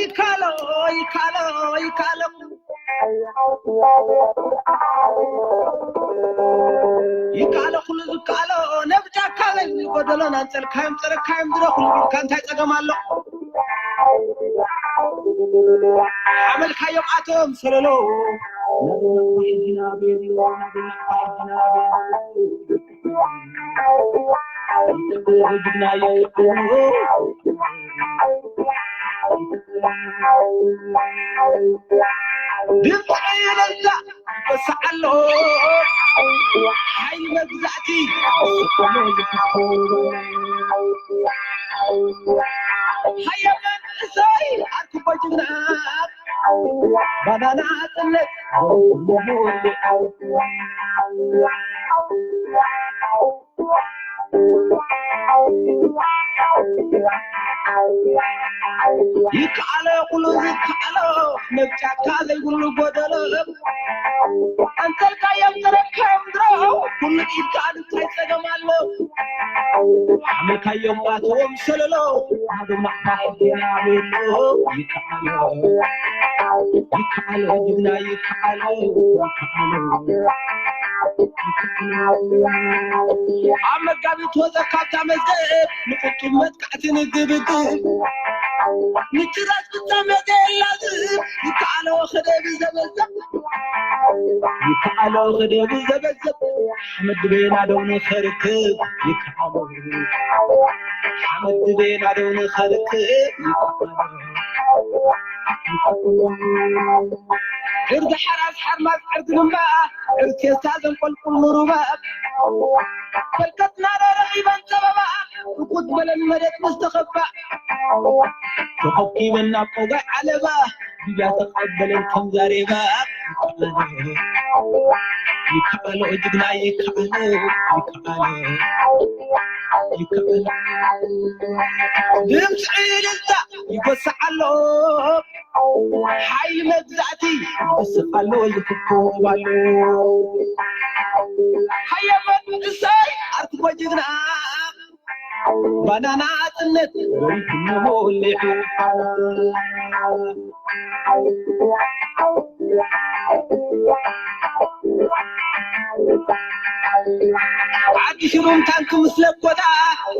ይካሎ ይካሎ ይካሎ ይካሎ ኩሉ ዝካሎ ነብጫካ ጎደሎን ኣንጸልካዮም ጸረካዮም ድረኹ ልብልካ እንታይ ጸገም ኣሎ? ሓመልካዮም ኣቶም ሰለሎ ድምፂ ይበዛ ይበስዓሎ ሓይሊ መግዛእቲ ሃየ መንእሰይ ኣርክቦ ጅግና ባናና ጽነት ይከኣሎ ኩሉ ዝከኣሎ ነብጫካ ዘይብሉ ጎደሎ ኣንተልካዮም ተረካዮም ድሮ ኩሉ ይከኣል እንታይ ጸገም ኣሎ? ሓመልካዮም ኣተዎም ሰለሎ ኣዶም ናዕባ ሕድና ቤሎ ይከኣሎ ይከኣሎ ጅግና ይከኣሎ ይከኣሎ ኣብ መጋቢት ወፀ ካብታ መዝገብ ንቁጡብ መጥቃዕቲ ንግብግብ ንችራት ፍጻመ ዘየላዝብ ይከኣሎ ክደብ ዘበዘብ ይከኣሎ ክደብ ዘበዘብ ሓመድ ቤና ደው ንኸርክብ ይከኣሎ ሓመድ ቤና ደው ንኸርክብ ይከኣሎ ዕርዲ ሓራስ ሓርማዝ ዕርዲ ድማ ዕርድ ፌስታ ዘንቆልቁል ንሩባ በልከትና ዶ ረኺበን ጸበባ ርቁት በለን መሬት ምስ ተኸባ ተኸኪበን ናብ ቆጋይ ዓለባ ድያ ተቐበለን ከም ዛሬባ ይከኣሎ ጅግና ይከኣሎ ይከኣሎ ይከኣሎ ድምፂ እልልታ ይጎስዓሎ ሓይሊ መግዛእቲ ይስቕ ኣሎ ይፍኮብ ኣሎ ሃየ መንእሰይ ኣርትቦ ጅግና ባናና ጽነት ወሪት ንሞሊዑ ዓዲ ሽሩም ታንክ ምስ ለኮታ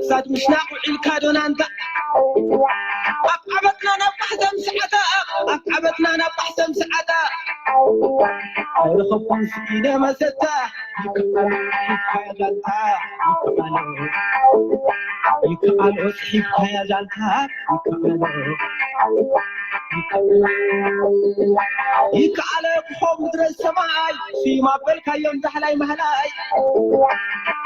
እሳት ምሽናቕ ውዒልካ ዶናንታ ኣብ ዓበጥና ናብ ባሕተም ሰዓታ ኣብ ዓበጥና ናብ ባሕተም ሰዓታ ኣይረኸብኩን ስኢነ መሰታ ይከኣሎ ይከኣሎ ይከኣሎ ይከኣሎ ጽሒፍካያ ዛንታ ይከኣሎ ይከኣሎ ይከኣሎ ክኾም ምድረ ሰማይ ስዩም ኣበልካዮም ዳሕላይ ማህላይ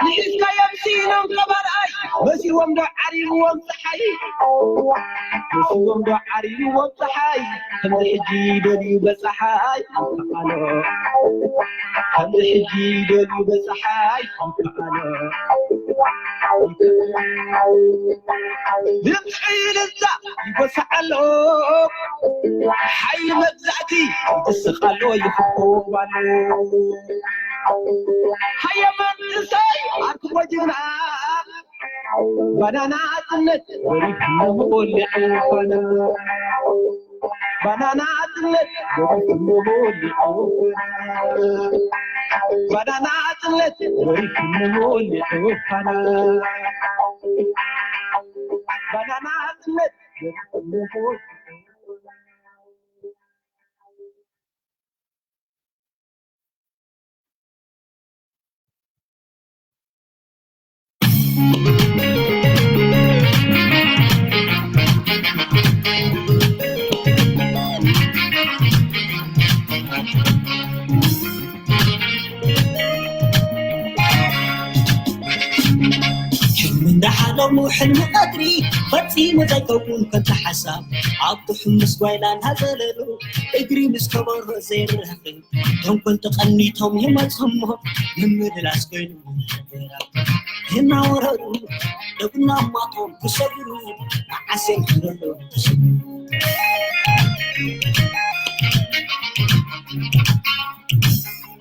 ንሒዝካዮም ስኢኖም ቀባርኣይ መሲዎም ዶ ዓሪብዎም ፀሓይ መሲዎም ዶ ዓሪብዎም ፀሓይ ከምዚ ሕጂ ደልዩ በፀሓይ ይከኣሎ ከምዚ ሕጂ ደልዩ በፀሓይ ይከኣሎ ድምፂ ልዛ ይጎስዓሎ ሓይሊ መግዛእቲ ይስቓሎ ይፍኮባሎ ሃየ መንእሰይ ኣርክቦ ጅግና ባናና ኣጽነት ወሪድ ንሞሊዑ ፋና ባናና ኣጽነት ወሪድ ንሞሊዑ ባናና ኣጽነት ወሪድ ንሞሊዑ ፋና ባናና ኣጽነት ወሪድ ንሞሊዑ ሽም እንዳሓለሙ ሕልሚ ቀትሪ ፈጺሙ ዘይከውን ከንቱ ሓሳብ ኣብቲ ሕሙስ ጓይላ እናዘለሉ እግሪ ምስ ከበሮ ዘይራኸብ ተንኮል ተቐኒቶም ይመጽሞ ምምልላስ ኮይኑ እናወረሩ ደብና ማቶም ክሰግሩ ንዓሴም ክደሎ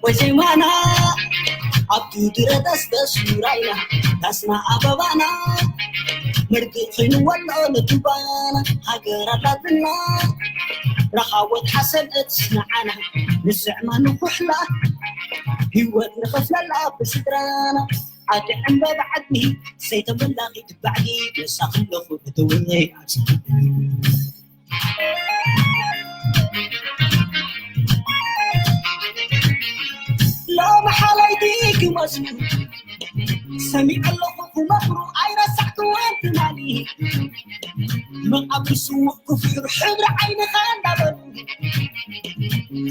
ወይ ዜማና ኣብቲ ድረተስ ተስራይና ዳስና ኣበባና መርድእ ኮይኑ ወሎ ንቱባና ሃገር ኣላትና። ረኻወት ሓሰብት ንዓና ንስዕማ ንኩሕላ። ህይወት ንኸፍለላ ብስድራና። ዓዲ ዕምበባ ዓዲ ሰይተመላኺት ባዕዲ። ንሳ ከለኹ ብትውነይ ኣብዚ ሎሚ ሓለይቲ ክመስሉ ሰሚዐ ኣለኹ ክመኽሩ። ኣይረሳዕክዎን ትማሊ መቓብር ስዉእ ክፍሕሩ ሕብሪ ዓይንኻ እንዳበሉ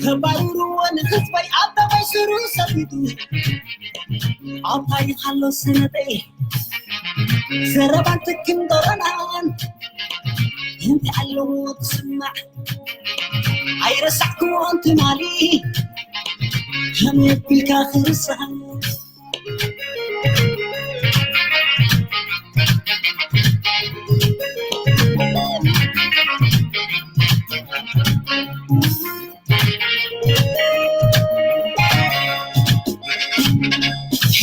ከባርርዎ ንህዝበይ ኣብ ተባይ ስሩ ሰቢዱ። ኣብ ታሪኽ ኣሎ ሰነደይ ዘረባን ትክን ደረናን እንታይ ኣለዎ ክስማዕ። ኣይረሳዕክዎን ትማሊ ከመይ ኣቢልካ ክርሳዕ።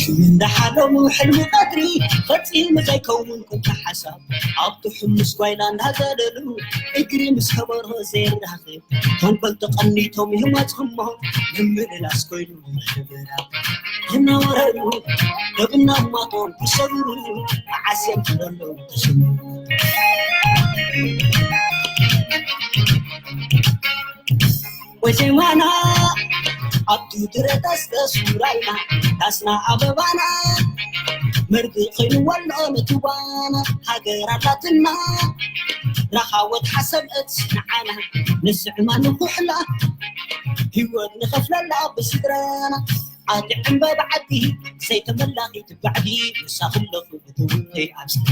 ሕልሚ እንዳሓለሙ ሕልሚ ቀትሪ ፈጺሙ ዘይከውን ኩንታ ሓሳብ ኣብቲ ሕሙስ ጓይላ እንዳዘለሉ እግሪ ምስ ከበሮ ዘይራኸብ ተንኮል ተቐኒቶም ይመጽሞ ምምልላስ ኮይኑ እናወረዱ ደብና ማቶም ተሰብሩ ዓስዮም ትበለው ተስሙ ወዜማና ኣብቲ ድረታስ ተሱራይና ዳስና ኣበባና መርድእ ኮይኑ ወሎ ንትዋና ሃገር ኣላትና ራኻወት ሓሰብት ንዓና ንስዕማ ንኩሕላ ህይወት ንኸፍለላ ብስድራና ኣቲ ዕምበባ ዓዲ ሰይተመላኺት ባዕዲ ንሳ ክለኹ ብትውይ ኣብስቲ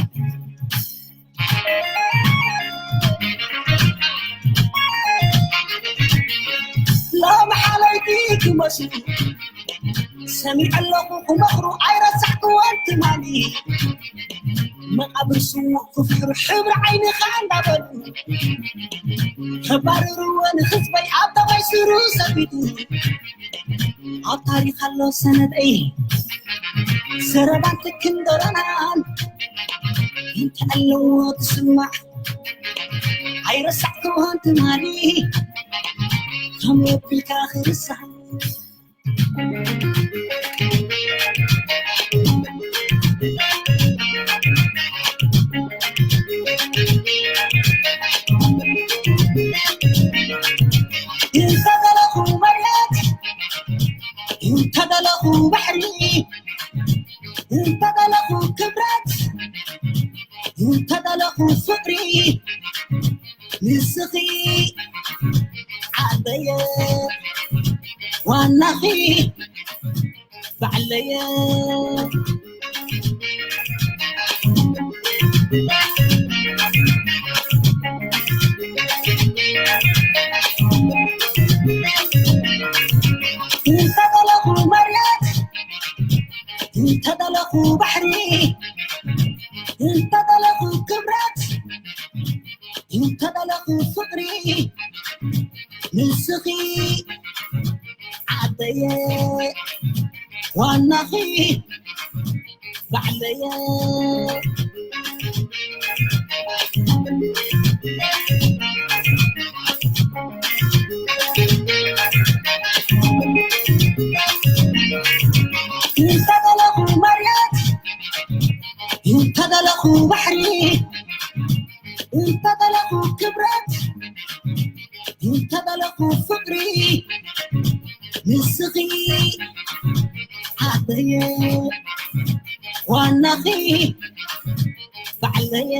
ሎሚ ሓለይቲ ክመስሉ ሰሚዐ ኣለኹ ክመኽሩ ኣይረሳዕክዎን ትማሊ መቓብር ስዉእ ክፍሕሩ ሕብሪ ዓይንኻ እንዳበሉ ከባርርዎ ንህዝበይ ኣብ ተባይ ስሩ ሰቢዱ ኣብ ታሪኽ ኣሎ ሰነደይ ዘረባን ትክን ደረናን እንታይ ኣለዎ ትስማዕ ኣይረሳዕክዎን ትማሊ ከመይ ኣቢልካ ክርሳዕ እንተደለኹ መሬት እንተደለኹ ባሕሪ እንተደለኹ ክብረት እንተደለኹ ፍቕሪ ንስኺ ዓደየ ዋናኺ ባዕለየ እንተደለኹ መሬት እንተደለኹ ባሕሪ እንተደለኹ ክብረት እንተደለኹ ፍቕሪ ንስኺ ዓደየ ዋናኺ ባዕለየ እንተደለኹ መሬት እንተደለኹ ባሕሪ እንተደለኹ ክብረት እንተደለኹ ፍቕሪ ንስኺ ዓደየ ዋናኺ ባዕለየ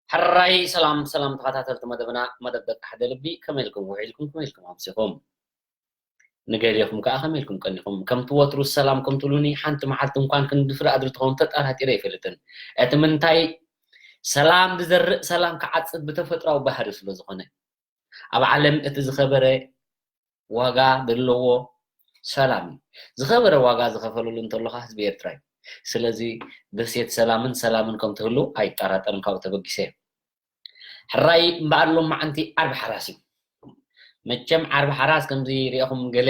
ሕራይ ሰላም ሰላም ተኸታተልቲ መደብና መደብ ደቂ ሓደ ልቢ ከመይ ኢልኩም ውዒልኩም ከመይ ኢልኩም ኣምሲኹም ንገሊኹም ከዓ ከመይ ኢልኩም ቀኒኹም ከምቲ ወትሩ ሰላም ከም ትብሉኒ ሓንቲ መዓልቲ እንኳን ክንዲ ፍረ ኣድሪ ትኸውን ተጠራጢረ ኣይፈልጥን እቲ ምንታይ ሰላም ዝዘርእ ሰላም ክዓፅድ ብተፈጥራዊ ባህሪ ስለ ዝኾነ ኣብ ዓለም እቲ ዝኸበረ ዋጋ ዘለዎ ሰላም እዩ ዝኸበረ ዋጋ ዝኸፈለሉ እንተሎካ ህዝቢ ኤርትራ እዩ ስለዚ ደሴት ሰላምን ሰላምን ከም ትህሉ ኣይጠራጠርን ካብኡ ተበጊሰ ሕራይ እምበኣር ሎም መዓንቲ ዓርቢ ሓራስ እዩ መቸም ዓርቢ ሓራስ ከምዚ ሪእኹም ገለ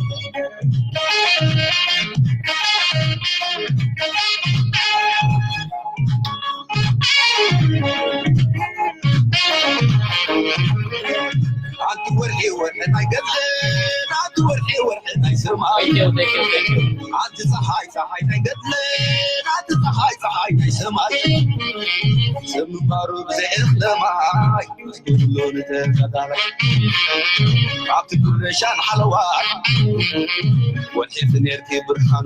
ኣንቲ ፀሓይ ፀሓይ ናይ ገድልን ኣንቲ ፀሓይ ፀሓይ ናይ ሰማይ፣ ሰብ ምንባሩ ብዘይ እኽለ ማይ ኩሉ ንተጋዳላይ። ኣብቲ ጉረሻን ሓለዋን ወልሒኺ ኔርኪ ብርሃኑ፣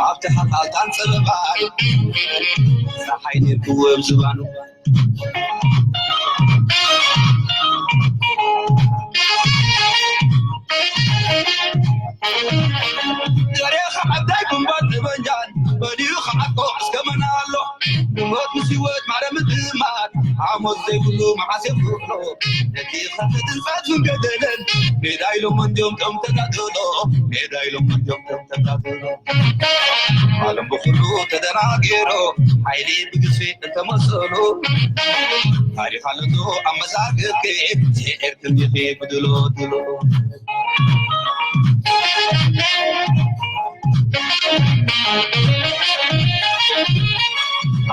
ኣብቲ ሓልሓልታን ፀበባን ፀሓይ ኔርኪ ወብ ዝባኑ። ገሬ ኸዓ እንታይ ጉንባት ጠበንጃን በሊኡ ኸዓ ኮዕ እስከ መን ኣሎ? ንሞት ምስ ህይወት ማረ ምጥማት ሓሞት ዘይብሉ መዓስ የፍርሎ? ነቲ ኸፍትን ጻድፍን ገደለን ሜዳ ኢሎም እንዲዮም ቶም ተጋደሎ፣ ሜዳ ኢሎም እንዲዮም ቶም ተጋደሎ። ዓለም ብኹሉ ተደናጊሩ ሓይሊ ብግዝፊ እንተመሰሉ፣ ታሪኽ ኣለቶ ኣብ መዛግብኪ፣ ስዒርኪ እንዲኺ ብድሎ ድሎ።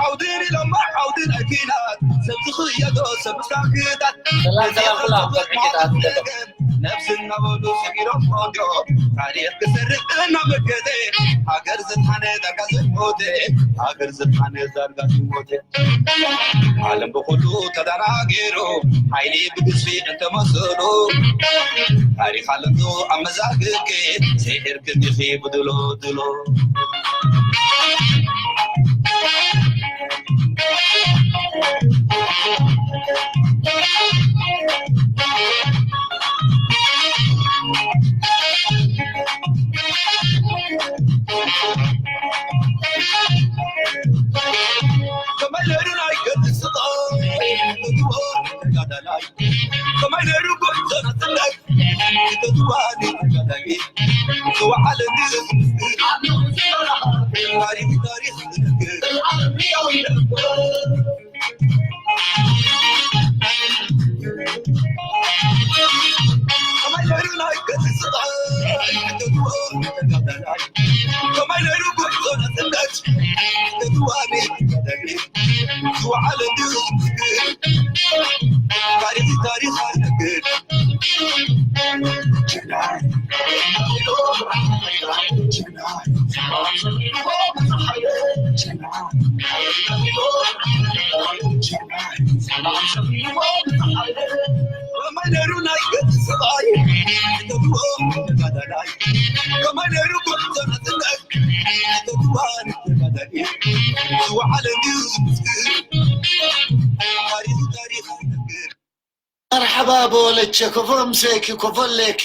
ዓውድን ኢሎማ ዓውድን ኣኪናት፣ ሰብ ዝኽየዶ ሰብ ምስታክታት። ሰላም፣ ሰላም፣ ሰላም። ነብሲ እናበሉ ሰጊሮም ሞንጆ፣ ታሪኽ ክሰርቕ እናመከተ፣ ሃገር ዘድሓነ ዳርጋ ዘይሞተ፣ ሃገር ዘድሓነ ዳርጋ ዘይሞተ። ዓለም ብኹሉ ተደናጊሩ፣ ሓይሊ ብግዝፊ እንተመሰሉ፣ ታሪኽ ኣለቶ ኣብ መዛግብኪ፣ ስዒርኪ እንዲኺ ብድሎ ድሎ። ከመይ ነይሩ ናይ ገድሊ ስቓይ፣ ንግሆ ተጋዳላይ። ከመይ ነይሩ ጎይታ ናጽነት፣ ንተትዋኒ ተጋዳሊ። ዝወዓለኒ ታሪኽ፣ ታሪኽ ዝነግር። መርሓባ በወለቼ፣ ኮፎ ምሴኪ፣ ኮፎ ሌኪ።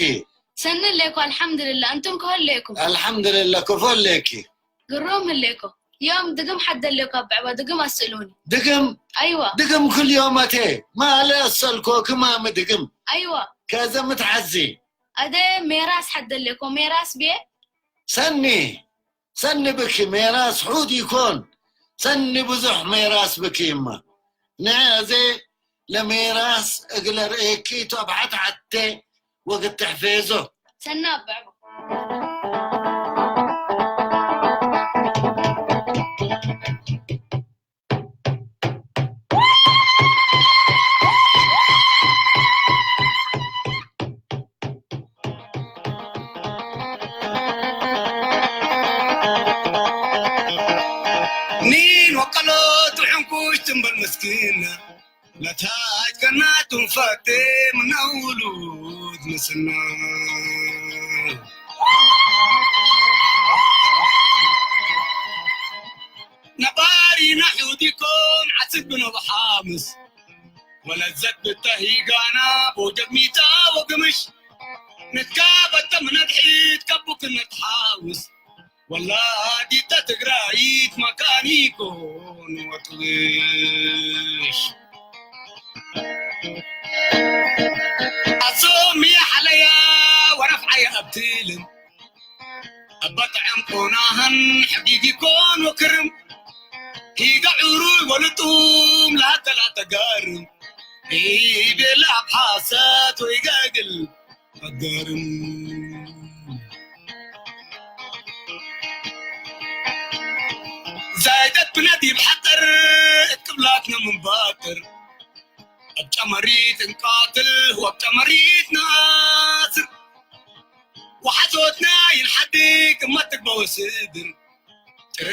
ሰኒ ሌኮ፣ ኣልሓምድልላ፣ እንቱም ኮሆ ሌኩም? ኣልሓምድልላ፣ ኮፎ ሌኪ። ግሩም ህሌኮ። ዮም ድግም ሓደሌኮ ኣብ ብዕባ ድግም ኣስእሉኒ። ድግም? ኣይዋ። ድግም ኩል ዮም ኣቴ፣ ማለ ኣሰልኮ ክማሚ ድግም። ኣይዋ። ከዘ ምትሓዚ። ኣደ ሜራስ ሓደሌኮ፣ ሜራስ ቤ? ሰኒ፣ ሰኒ ብኪ ሜራስ ሑድ ይኮን፣ ሰኒ ብዙሕ ሜራስ ብኪ እማ። ንዕዜ ለሜራስ እግለ ርእየኪ ቶብሓት ሓቴ ወግትሕ ፌዞ። ሰና ብዕባ። ኒን ወቀሎ ጥዑም ኩሽ ትንበል መስኪና፣ ነታጅ ከና ቱንፋቴ ምናውሉድ ምስና። ነባሪና ሑዲኮን ዓስብ ብነብ ሓምስ፣ ወለዘት ብተሂጋና ቦጀሚታ ወግምሽ፣ ንትካ በተም ነድሒት ከቡክ ነትሓውስ፣ ወላዲተ ትግራይት መካኒኮን ወጥብሽ። ኣዞም እያ ሓለያ ወረፍ ዓየ ኣብትልን፣ ኣባጥዐም ቆናህን ሕጊግ ይኮን ወክርም፣ ሂጋ ዑሩይ ወልጡም ለሃተላ ተጋርም፣ ኢቤላ ኣብ ሓሰት ወይ ገግል፣ መገርም። ዛይደት ብነት ይብሓጠር፣ እትቅብላት ነው ምንባጥር። ኣብ ጨመሪት እንቃትል፣ ወብ ጨመሪት ንኣስር። ወሓቶትና ይንሓድግ እማ ትግባወ ስድር። ጥረ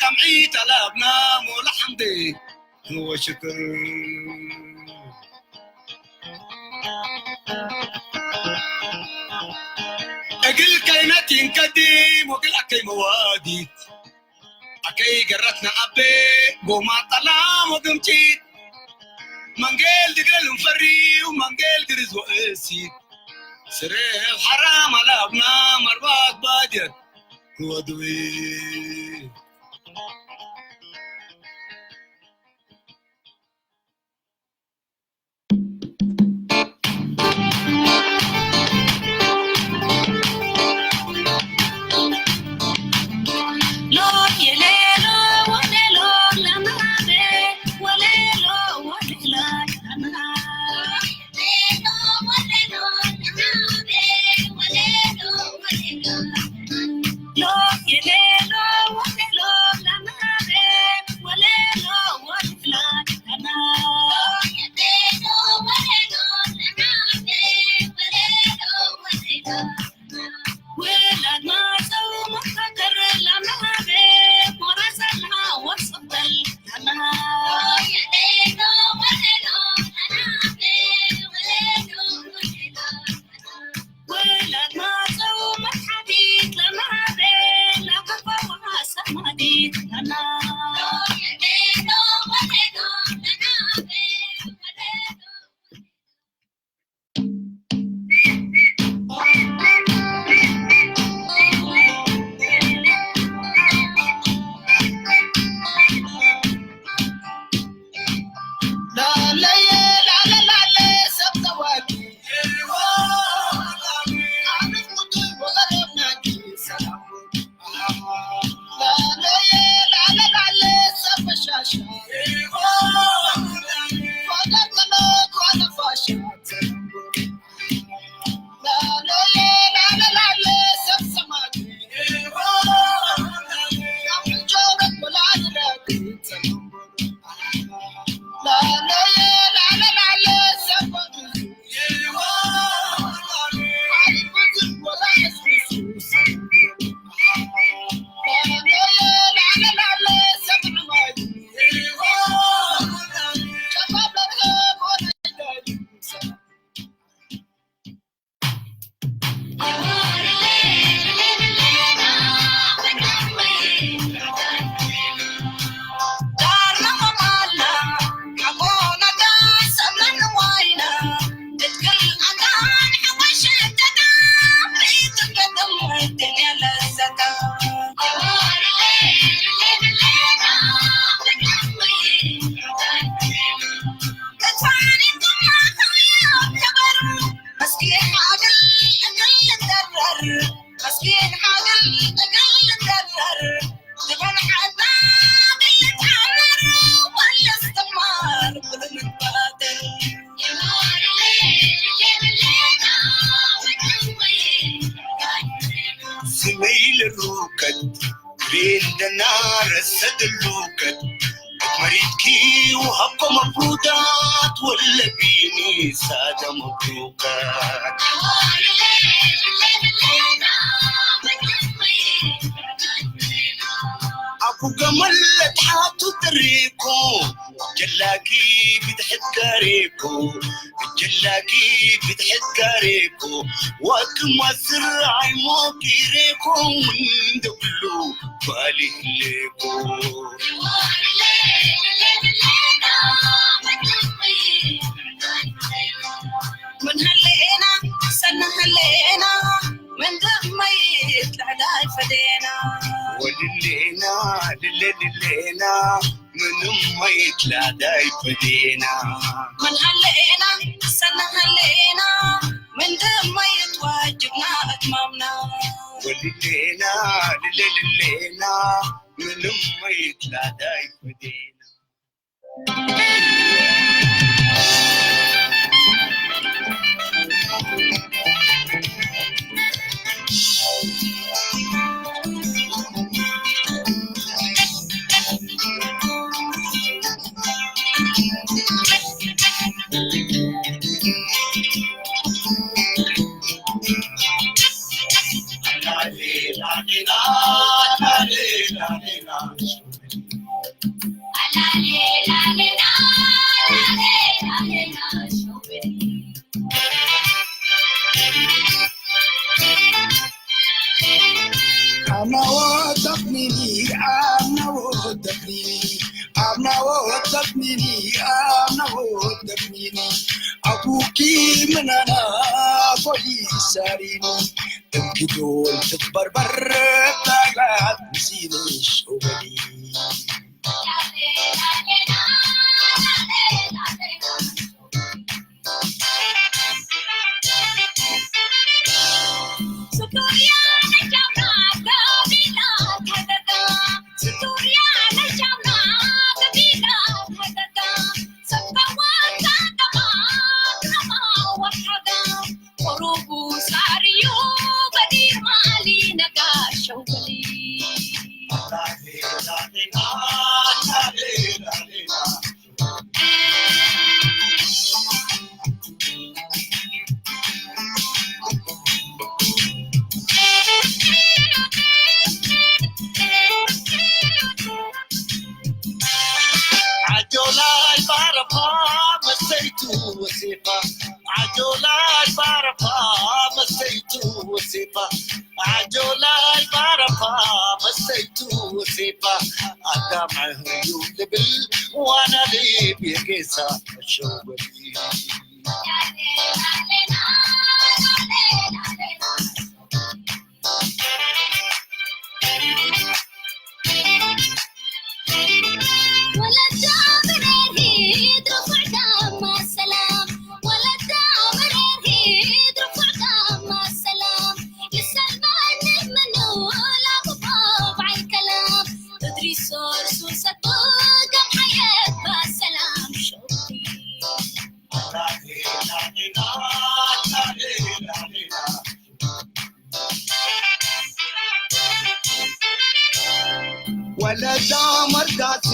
ቃምዒ ጠላብና ሞላ ሓምደ ንወሽክር። እግል ከይነት ይንቀድም ወግል ኣከይ መዋዲት። ኣከይ ገራትና ኣቤ ጎማ ጠላም ወግምጪት። መንጌል ድግለል እንፈሪው መንጌል ግርዝ ወእሲት። ስርሕ ሓራም ኣላብና መርባት ባጀት ወድዊ። ስመይ ለሩከት ግሬን ደናረሰ ድሉከት መሪትኪ ውሃብኮ መፍሩዳት ወለቢኒ ሳደ መብሩከት። ኣቡ ገመል ለትሓቱ ጥሪኮ ጀላጊ ብትሕት ጋሬኮ ጀላጊ ብትሕት ጋሬኮ ዋክ ማስር ዓይሞ ጊሬኮ ወንደብሉ ባሊሌኮ። ምን ሀሌና ሰና ሀሌና ምን ደመይ ላዕላይ ፈዴና ወልሌና ልሌልሌና ምንም ማየት ላዳይ ፈዴና ምን ሀሌና ሰና ሀሌና ምን ደመይ ዋጅብና እትማምና ወልሌና ልሌልሌና ምንም ማየት ላዳይ ፈዴና። I'm not what that meaning, I'm not what that meaning, I'm not what that meaning, I'm not what that meaning. Abuki manana for Isarino, the Kidol to Barbara, Bagla, Sini, Shobali. ዓጆላይ ባረፋ መሰይቱ ወሴፋ፣ ዓጆላይ ባረፋ መሰይቱ ወሴፋ፣ ዓጆላይ ባረፋ መሰይቱ ወሴፋ፣ ኣዳም ዕህዩ ልብል ዋና ልብ የጌሳ ሸወሊ። ወለዳ መርዳሴ፣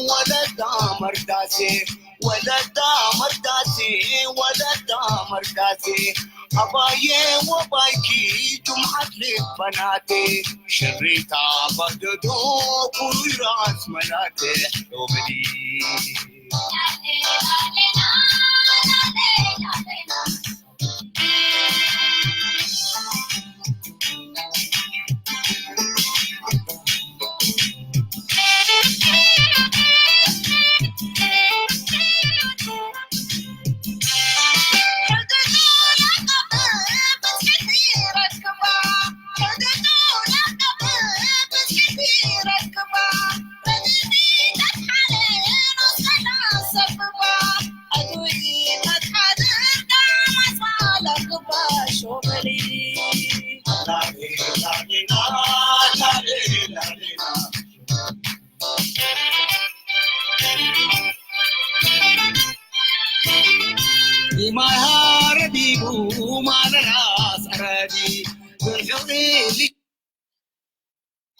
ወለዳ መርዳሴ፣ ወለዳ መርዳሴ፣ ወለዳ መርዳሴ። ኣባዬ ወባይኪ ጁምዓት ልበናቴ፣ ሽሪታ ባደዶ ኩሩይ ራስ መናቴ ሎምዲ።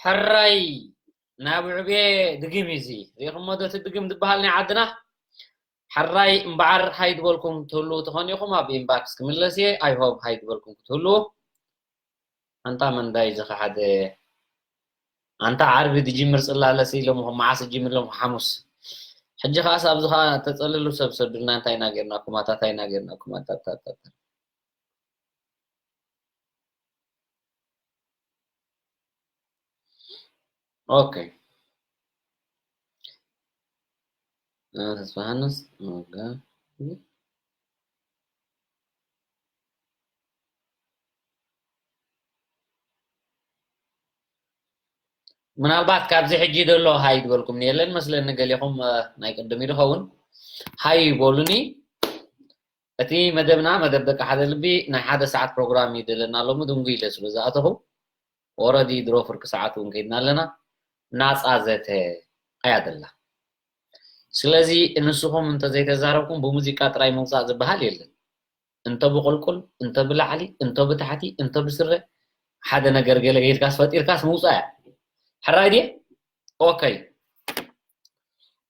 ሕራይ፣ ናብ ዕብየ ድግም እዩ እዚ። ሪኢኹሞ ዶ እቲ ድግም ዝበሃል ናይ ዓድና? ሕራይ እምበዓር ሃይ ዝበልኩም ትህልዉ ተኾን ኢኹም ኣብ ኢንባክስ ክምለስ እየ። I hope ሃይ ዝበልኩም ክትህልዉ። ኣንታ መንዳይ ዝኸሓደ፣ ኣንታ ዓርቢ ድጅምር ጽላለሲ ኢሎም፣ መዓስ ጅምር ኢሎም ሓሙስ። ሕጂ ከኣስ ኣብዚ ከኣ ተጸልሉ ሰብ ሰዱልና፣ እንታይ ኢና ጌርናኩም ኣታ፣ እንታይ ኢና ጌርናኩም ኣታ፣ ኣታ፣ ኣታ፣ ኣታ። ኦኬ። እ፣ ተስፋሃንስ፣ ኦጋ። ምናልባት ካብዚ ሕጂ ዘሎ ሃይ ዝበልኩም የለን መስለኒ፣ ገሊኹም፣ እ፣ ናይ ቅድም እዩ ዝኸውን። ሃይ ይበሉኒ። እቲ መደብና፣ መደብ ደቂ ሓደ ልቢ፣ ናይ ሓደ ሰዓት ፕሮግራም እዩ ዘለና። ሎሚ ድንጉ ኢለ ስለ ዝኣተኹ፣ ኦረዲ ድሮ ፍርቂ ሰዓት እውን ከይድና ኣለና። ናጻ ዘተ ኣያ ደላ። ስለዚ ንስኹም እንተዘይተዛረብኩም ብሙዚቃ ጥራይ ምውጻእ ዝበሃል የለን። እንተ ብቁልቁል፣ እንተ ብላዕሊ፣ እንተ ብታሕቲ፣ እንተ ብስረ፣ ሓደ ነገር ገለ ጌርካስ ፈጢርካስ ምውጻእ እያ። ሕራይ ድየ? ኦከይ።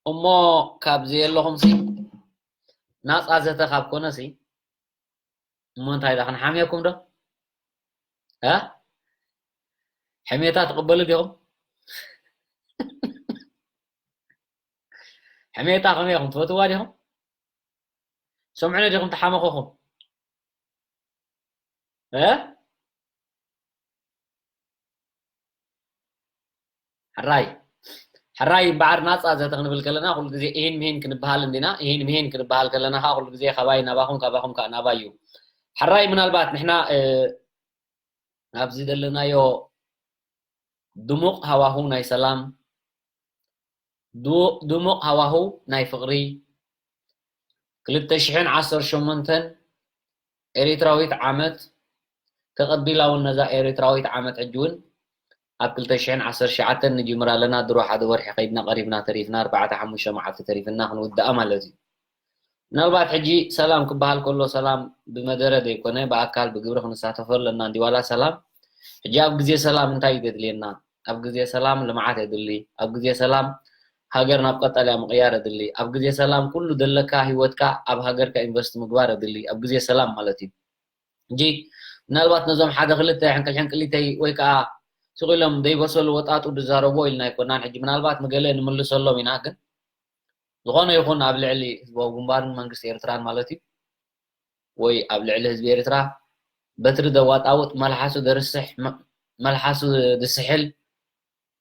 እሞ ካብዚ የለኹምሲ፣ ናጻ ዘተ ካብ ኮነሲ፣ እሞ እንታይ ደኣ ክንሓምየኩም ዶ? እ? ሕሜታ ትቕበሉ ዲኹም? ሕሜታ ከመይ ኢኹም? ትፈትዋ ዲኹም? ሰምዑ ዲኹም? ተሓመኹኹም እ? ሕራይ ሕራይ እምበኣር ናፃ ዘተ ክንብል ከለና ኩሉ ግዜ ኢሂን ምሂን ክንበሃል እንዲና። ኢሂን ምሂን ክንበሃል ከለና ከዓ ኩሉ ግዜ ካባይ ናባኹም፣ ካባኹም ከዓ ናባይ እዩ። ሕራይ ምናልባት ንሕና ኣብዚ ዘለናዮ ድሙቕ ሃዋሁ ናይ ሰላም፣ ድሙቕ ሃዋሁ ናይ ፍቕሪ፣ ክልተ ሽሕን ዓሰርተ ሸሞንተን ኤሪትራዊት ዓመት ተቐቢላ እውን ነዛ ኤሪትራዊት ዓመት ሕጂ እውን ኣብ ክልተ ሽሕን ዓሰርተ ትሽዓተን ንጅምር ኣለና። ድሮ ሓደ ወርሒ ከይድና ቀሪብና ተሪፍና ኣርባዕተ ሓሙሽተ መዓልቲ ተሪፍና ክንውድኣ ማለት እዩ። ምናልባት ሕጂ ሰላም ክበሃል ከሎ ሰላም ብመደረ ዘይኮነ ብኣካል ብግብሪ ክንሳተፎ ኣለና እንዲ ዋላ ሰላም። ሕጂ ኣብ ግዜ ሰላም እንታይ እዩ ዘድልየና? ኣብ ግዜ ሰላም ልምዓት የድሊ። ኣብ ግዜ ሰላም ሃገር ናብ ቀጠልያ ምቕያር የድሊ። ኣብ ግዜ ሰላም ኩሉ ዘለካ ህይወትካ ኣብ ሃገርካ ኢንቨስት ምግባር የድሊ። ኣብ ግዜ ሰላም ማለት እዩ። ሕጂ ምናልባት ነዞም ሓደ ክልተ ሕንቅል ሕንቅሊተይ ወይ ከዓ ስቕ ኢሎም ዘይበሰሉ ወጣጡ ዝዛረብዎ ኢልና ኣይኮናን። ሕጂ ምናልባት ንገለ ንምልሰሎም ኢና፣ ግን ዝኾነ ይኹን ኣብ ልዕሊ ህዝባዊ ግንባርን መንግስቲ ኤርትራን ማለት እዩ፣ ወይ ኣብ ልዕሊ ህዝቢ ኤርትራ በትሪ ዘዋጣውጥ፣ መልሓሱ ዘርስሕ፣ መ-፣ መልሓሱ ዝስሕል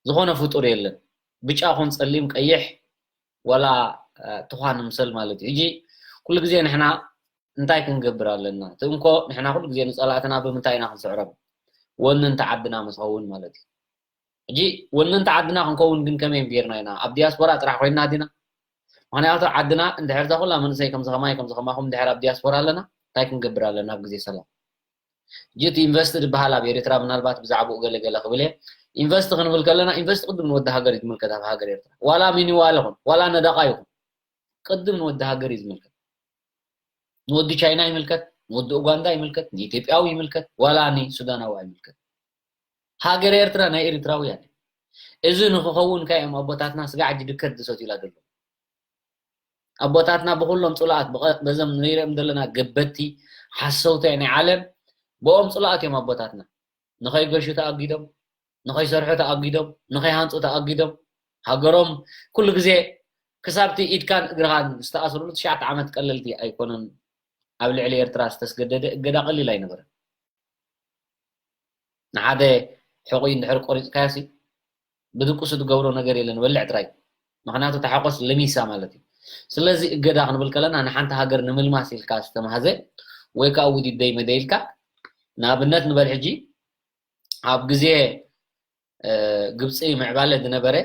ዝኾነ ፍጡር የለን። ብጫ ኹን ጸሊም ቀይሕ ዋላ፣ እ፣ ትኳን ምሰል ማለት እዩ። ሕጂ ኩሉ ግዜ ንሕና እንታይ ክንገብር ኣለና? እቲ እንኮ ንሕና ኩሉ ግዜ ንጸላእትና ብምንታይ ኢና ክንስዕሮም? ወነንቲ ዓድና ምስ ኸውን ማለት እዩ። ሕጂ ወነንቲ ዓድና ክንከውን ግን ከመይ ጌርና ኢና? ኣብ ዲያስፖራ ጥራሕ ኮይንና ዲና? ምኽንያቱ ዓድና እንድሕር እታ ኩላ መንእሰይ ከምዚ ከማይ ከምዚ ከማኹም እንድሕር ኣብ ዲያስፖራ ኣለና፣ እንታይ ክንገብር ኣለና ኣብ ግዜ ሰላም? ሕጂ እቲ ኢንቨስት ዝበሃል ኣብ ኤርትራ ምናልባት ብዛዕባኡ ገለ ገለ ክብል እየ። ኢንቨስት ክንብል ከለና ኢንቨስት ቅድም ንወዲ ሃገር እዩ ዝምልከት ኣብ ሃገር ኤርትራ። ዋላ ሚኒዋል ይኹን፣ ዋላ ነዳቓ ይኹን፣ ቅድም ንወዲ ሃገር እዩ ዝምልከት። ንወዲ ቻይና ይምልከት፣ ንወዲ ኡጋንዳ ይምልከት፣ ንኢትዮጵያዊ ይምልከት፣ ዋላ ንሱዳናዊ ኣይምልከት። ሃገር ኤርትራ ናይ ኤርትራውያን እዩ። እዚ ንክኸውን ከ እዮም ኣቦታትና ስጋዕ ሕጂ ድከት ዝሰትዩላ ዘለዉ። ኣቦታትና ብኩሎም ጽሉኣት፣ ብቐ-፣ በዞም ንሪኦም ዘለና ገበቲ ሓሰውቲ ናይ ዓለም፣ ብኦም ጽሉኣት እዮም ኣቦታትና። ንኸይገሹ ተኣጊዶም፣ ንኸይሰርሑ ተኣጊዶም፣ ንኸይሃንጹ ተኣጊዶም፣ ሃገሮም ኩሉ ግዜ ክሳብቲ ኢድካን እግርኻን ዝተኣስሩሉ ትሽዓተ ዓመት ቀለልቲ ኣይኮነን። ኣብ ልዕሊ ኤርትራ ዝተስገደደ እገዳ ቀሊል ኣይነበረን። ንሓደ ሕቑይ እንድሕር ቆሪጽካዮሲ ብድቁሱ ትገብሮ ነገር የለን፣ በልዕ ጥራይ። ምኽንያቱ እታ ሓቆስ ለሚሳ ማለት እዩ። ስለዚ እገዳ ክንብል ከለና ንሓንቲ ሃገር ንምልማስ ኢልካ ዝተማህዘ ወይ ከዓ ውዲት ደይመደ ኢልካ፣ ንኣብነት ንበል ሕጂ ኣብ ግዜ፣ እ፣ ግብፂ ምዕባለ ዝነበረ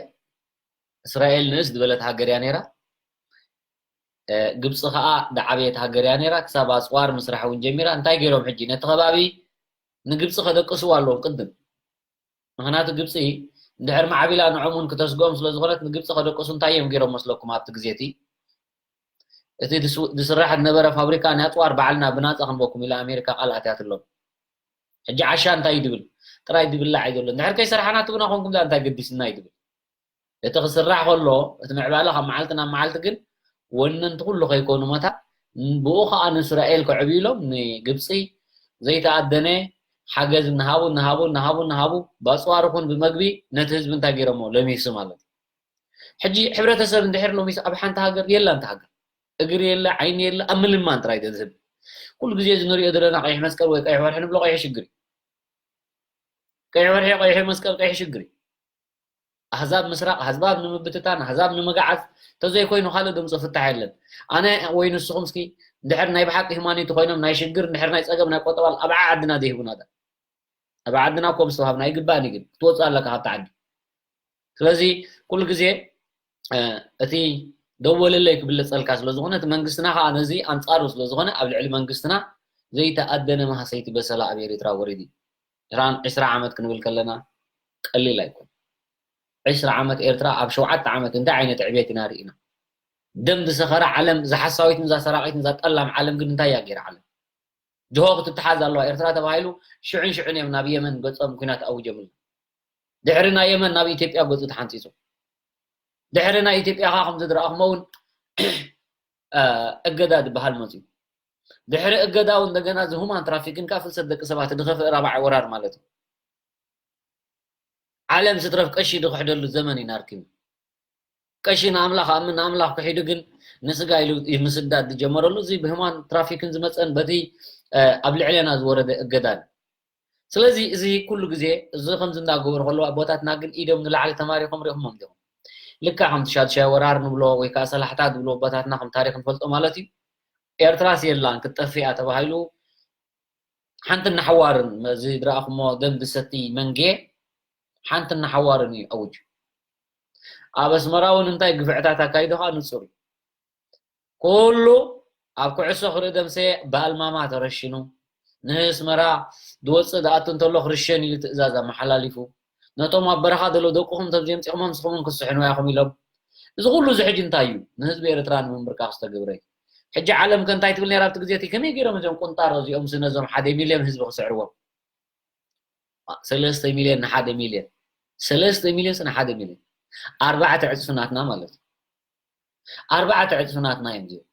እስራኤል ንእስ ዝበለት ሃገር እያ ነይራ። እ፣ ግብፂ ከዓ ዝዓበየት ሃገር እያ ነይራ። ክሳብ ኣፅዋር ምስራሕ እውን ጀሚራ። እንታይ ገይሮም ሕጂ ነቲ ከባቢ ንግብፂ ከደቅስዋ ኣለዎም ቅድም። ምኽንያቱ ግብፂ እንድሕር ማዕቢላ ንዖም እውን ክተስግኦም ስለ ዝኾነት ንግብፂ ከደቅሱ እንታይ እዮም ገይሮም መስለኩም? ኣብቲ ግዜ እቲ፣ እቲ ዝስ-፣ ዝስራሕ ዝነበረ ፋብሪካ ናይ ኣፅዋር ባዕልና ብናፃ ክንበኩም ኢላ ኣሜሪካ ቃል ኣትያትሎም። ሕጂ ዓሻ እንታይ እዩ ድብል? ጥራይ ድብላዕ እዩ ዘሎ። እንድሕር ከይሰራሕና ትብና ኮንኩም እንታይ ገዲስና እዩ ድብል። እቲ ክስራሕ ከሎ፣ እቲ ምዕባለ ካብ መዓልቲ ናብ መዓልቲ ግን ወነንቲ ኩሉ ከይኮኑ መታ፣ ብኡ ኸዓ ንእስራኤል ከዕብዩ ኢሎም ንግብፂ ዘይተኣደነ ሓገዝ እናሃቡ፣ እናሃቡ፣ እናሃቡ፣ እናሃቡ፣ ብኣፅዋር ይኹን ብመግቢ ነቲ ህዝቢ እንታይ ገይሮሞ? ለሚሱ ማለት እዩ። ሕጂ ሕብረተሰብ እንድሕር ሎሚስ ኣብ ሓንቲ ሃገር የላን፣ እታ ሃገር እግሪ የለ፣ ዓይኒ የለ፣ ኣብ ምልማን ጥራይ እዩ ዝህብ። ኩሉ ግዜ እዚ ንሪኦ ዘለና ቀይሕ መስቀል ወይ ቀይሕ ወርሒ ንብሎ፣ ቀይሕ ሽግር እዩ። ቀይሕ ወርሒ፣ ቀይሕ መስቀል፣ ቀይሕ ሽግር እዩ። ኣህዛብ ምስራቕ፣ ኣህዛብ ንምብትታን፣ ኣህዛብ ንምግዓዝ፣ ተዘይኮይኑ ካልእ ድምፂ ፍታሕ የለን። ኣነ ወይ ንስኹም እስኪ እንድሕር ናይ ብሓቂ ሂማኒቲ ኮይኖም ናይ ሽግር፣ እንድሕር ናይ ፀገም፣ ናይ ቆጠባል ኣብ ዓዓድና ዘይህቡና ዳ? ኣብ ዓድና እኮ ምስተዋሃብና ኣይግባእን እዩ፣ ግን ክትወፅእ ኣለካ ካብቲ ዓዲ። ስለዚ ኩሉ ግዜ፣ እ፣ እቲ ደወለለይ ክብለፀልካ ስለ ዝኾነ፣ እቲ መንግስትና ከዓ ነዚ ኣንፃሩ ስለ ዝኾነ፣ ኣብ ልዕሊ መንግስትና ዘይተኣደነ ማህሰይቲ በሰላ ኣብ ኤርትራ ወሪዱ እዩ። ዕስራን፣ ዕስራ ዓመት ክንብል ከለና ቀሊል ኣይኮን። ዕስራ ዓመት ኤርትራ ኣብ ሸውዓተ ዓመት እንታይ ዓይነት ዕቤት ኢና ርኢና? ደም ዝሰኸረ ዓለም፣ እዛ ሓሳዊትን እዛ ሰራቒትን እዛ ጠላም ዓለም ግን እንታይ እያ ገይራ ዓለም? ጅሆ ክትተሓዝ ኣለዋ ኤርትራ ተባሂሉ ሽዑን ሽዑን እዮም ናብ የመን ገጾም ኲናት ኣውጀምሉ። ድሕሪ ናይ የመን ናብ ኢትዮጵያ ገጹ ተሓንጺጹ። ድሕሪ ናይ ኢትዮጵያ ኸኣ ከምዚ ዝረኣኹሞ እውን፣ እ፣ እገዳ ዝበሃል መጺኡ። ድሕሪ እገዳ እውን እንደገና እዚ ሁማን ትራፊክን ከኣ ፍልሰት ደቂ ሰባት እቲ ዝኸፍእ ራብዓይ ወራር ማለት እዩ። ዓለም ስትረፍ ቀሺ ዝኽሕደሉ ዘመን ኢና ኣርኪቡ። ቀሺ ንኣምላኽ ኣምን ንኣምላኽ ክሒዱ ግን ንስጋ ኢሉ ምስዳድ ዝጀመረሉ፣ እዚ ብህማን ትራፊክን ዝመፀን በቲ ኣብ ልዕለና ዝወረደ እገዳን። ስለዚ እዚ ኩሉ ግዜ እዚ ከምዚ እንዳገበሩ ከለዉ ኣቦታትና ግን ኢዶም ንላዕሊ ተማሪኾም ሪኹሞም ዲኹም? ልክዕ ከምቲ ሻድሻይ ወራር ንብሎ ወይ ከዓ ሰላሕታት ዝብሎ ኣቦታትና ከም ታሪክ ንፈልጦ ማለት እዩ። ኤርትራስ የላን ክትጠፍእ እያ ተባሂሉ ሓንቲ እናሓዋርን እዚ ድረኣኹሞ ደም ዝሰቲ መንጌ ሓንቲ እናሓዋርን እዩ ኣውጁ። ኣብ ኣስመራ እውን እንታይ ግፍዕታት ኣካይዱ ከዓ ንጹር እዩ። ኩሉ ኣብ ኩዕሶ ክርኢ ደምሰ ብኣልማማ ተረሽኑ ንስመራ ዝወፅእ ዝኣቱ እንተሎ ክርሸን ኢሉ ትእዛዝ ኣመሓላሊፉ ነቶም ኣብ በረኻ ዘለዉ ደቅኹም ተብዚ ኣምፂኹም ንስኹም እውን ክስሕኑ ኢኹም ኢሎም። እዚ ኩሉ እዚ ሕጂ እንታይ እዩ ንህዝቢ ኤርትራ ንምንብርካኽ ዝተገብረ እዩ። ሕጂ ዓለም ከ እንታይ ትብል ነራ ኣብቲ ግዜ እቲ ከመይ ገይሮም እዚኦም ቁንጣሮ እዚኦም ነዞም ሓደ ሚልዮን ህዝቢ ክስዕርዎም? ሰለስተ ሚልዮን ንሓደ ሚልዮን ሰለስተ ሚልዮን ንሓደ ሚልዮን ኣርባዕተ ዕፅፊ ናትና ማለት እዩ። ኣርባዕተ ዕፅፊ ናትና እዮም እዚኦም።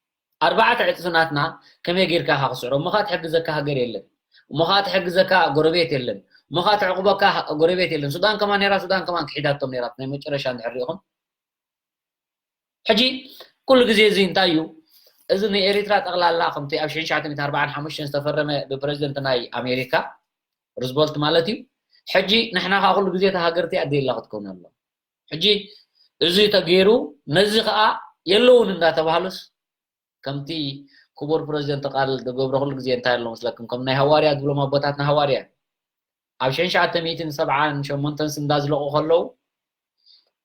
ኣርባዕተ ዕፅፊ ናትና ከመይ ጌርካ ኢኻ ክስዕሮ? እሞ ኸዓ ትሕግዘካ ሃገር የለን። እሞ ኸዓ ትሕግዘካ ጎረቤት የለን። እሞ ኸዓ ተዕቑበካ ጎረቤት የለን። ሱዳን ከማን ነይራ፣ ሱዳን ከማን ክሒዳቶም ነይራ ናይ መጨረሻ እንድሕር ሪኢኹም። ሕጂ ኩሉ ግዜ እዚ እንታይ እዩ? እዚ ንኤሪትራ ጠቕላላ ከምቲ ኣብ ሽሕን ትሽዓተ ሚእትን ኣርባዓን ሓሙሽተን ዝተፈረመ ብፕረዚደንት ናይ ኣሜሪካ ሩዝቨልት ማለት እዩ። ሕጂ ንሕና ከዓ ኩሉ ግዜ እታ ሃገር እቲኣ ደላ ክትከውን ኣለዋ። ሕጂ እዚ ተገይሩ ነዚ ከዓ የለውን እንዳተባሃሉስ ከምቲ ክቡር ፕረዚደንት ቃል ዝገብሮ ኩሉ ግዜ እንታይ ኣሎ መስለኩም? ከም ናይ ሃዋርያ ዝብሎም ኣቦታትና ሃዋርያ ኣብ ሽሕን ትሽዓተ ሚእትን ሰብዓን ሸሞንተን ስንዳ ዝለቑ ከለዉ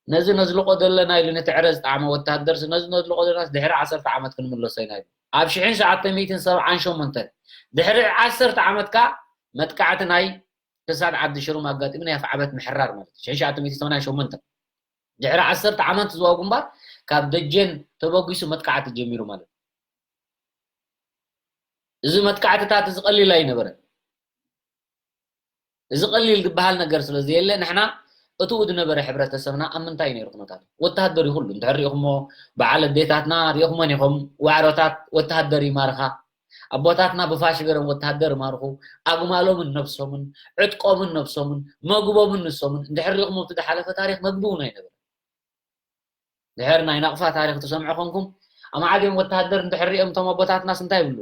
ነዚ ነዝልቆ ዘለና ኢሉ ነቲ ዕረ ዝጠዓመ ወተሃደር ነዚ ነዝልቆ ዘለና ድሕሪ ዓሰርተ ዓመት ክንምለሶ ኢና ኢሉ ኣብ ሽሕን ትሽዓተ ሚእትን ሰብዓን ሸሞንተን ድሕሪ ዓሰርተ ዓመት ከዓ መጥቃዕቲ ናይ ክሳድ ዓዲ ሽሩም ኣጋጢሙ ናይ ኣፍዓበት ምሕራር ማለት እዩ። ሽሕን ትሽዓተ ሚእትን ሰማንያን ሸሞንተን ድሕሪ ዓሰርተ ዓመት ዝዋ ግንባር ካብ ደጀን ተበጊሱ መጥቃዕቲ ጀሚሩ ማለት እዩ። እዚ መጥቃዕትታት እዚ ቀሊል ኣይነበረን። እዚ ቀሊል ዝበሃል ነገር ስለ ዘየለ ንሕና እትኡ ዝነበረ ሕብረተሰብና ኣብ ምንታይ ነይሩ ኩነታቱ? ወተሃደር እዩ ኩሉ። እንድሕር ሪኢኹሞ በዓል ኣዴታትና ሪኢኹመን ኢኹም። ዋዕሮታት ወተሃደር ይማርኻ። ኣቦታትና ብፋሽ ገይሮም ወተሃደር ይማርኹ። ኣግማሎምን ነብሶምን፣ ዕጥቆምን ነብሶምን፣ መግቦምን ንሶምን። እንድሕር ሪኢኹሞ ኣብቲ ዝሓለፈ ታሪኽ መግቢ እውን ኣይነበረ። ድሕር ናይ ናቕፋ ታሪኽ ትሰምዑ ኮንኩም ኣማዓድዮም ወተሃደር እንድሕር ሪኦም እቶም ኣቦታትናስ እንታይ ይብሉ?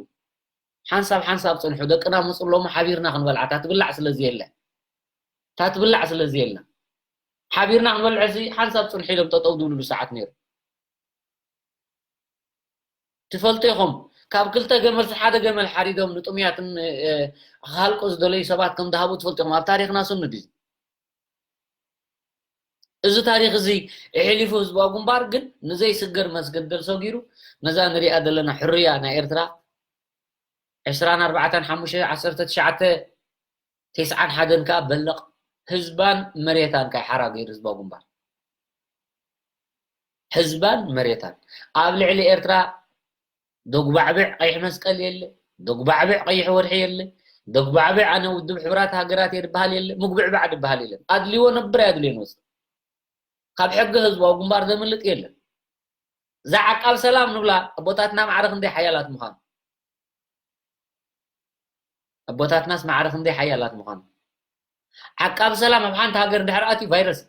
ሓንሳብ ሓንሳብ ፅንሑ ደቅና ምፁ ኣለሞ ሓቢርና ክንበልዓ እታ ትብላዕ ስለዚ የለ እታ ትብላዕ ስለዚ የለ ሓቢርና ክንበልዐ እዚ ሓንሳብ ፅንሑ ኢሎም ጠጠው ዝብልሉ ሰዓት ነይሩ። ትፈልጡ ኢኹም ካብ ክልተ ገመል ሓደ ገመል ሓሪዶም ንጥሙያትን ክሃልቁ ዝደለዩ ሰባት ከም ዝሃቡ ትፈልጡ ኢኹም። ኣብ ታሪኽና ስኑ ድዩ? እዚ ታሪኽ እዚ ኣሕሊፉ ህዝባዊ ግንባር ግን ንዘይስገር መስገደል ሰጊሩ ነዛ ንሪኣ ዘለና ሕርያ ናይ ኤርትራ ዕስራን ኣርባዕተን ሓሙሽተ ዓሰርተ ትሽዓተ ተስዓን ሓደን ከዓ በለቕ ህዝባን መሬታን ካይ ሓራ ገይሩ ህዝባዊ ግንባር ህዝባን መሬታን ኣብ ልዕሊ ኤርትራ ዶግባዕብዕ ቀይሕ መስቀል የለ፣ ዶግባዕብዕ ቀይሕ ወርሒ የለ፣ ዶግባዕብዕ ኣነ ውድብ ሕቡራት ሃገራት እየ ዝበሃል የለ፣ ምጉብዕባዕ ዝበሃል የለን። ኣድልዎ ነብር ኣየድልዮን ወፅእ ካብ ሕጊ ህዝባዊ ግንባር ዘምልጥ የለን። እዛ ዓቃብ ሰላም ንብላ ኣቦታትና ማዕረ ክንደይ ሓያላት ምዃኑ ኣቦታትናስ ማዕረ ክንደይ ሓያላት ምዃኑ ዓቃብ ሰላም ኣብ ሓንቲ ሃገር እንድሕር ኣትዩ ቫይረስ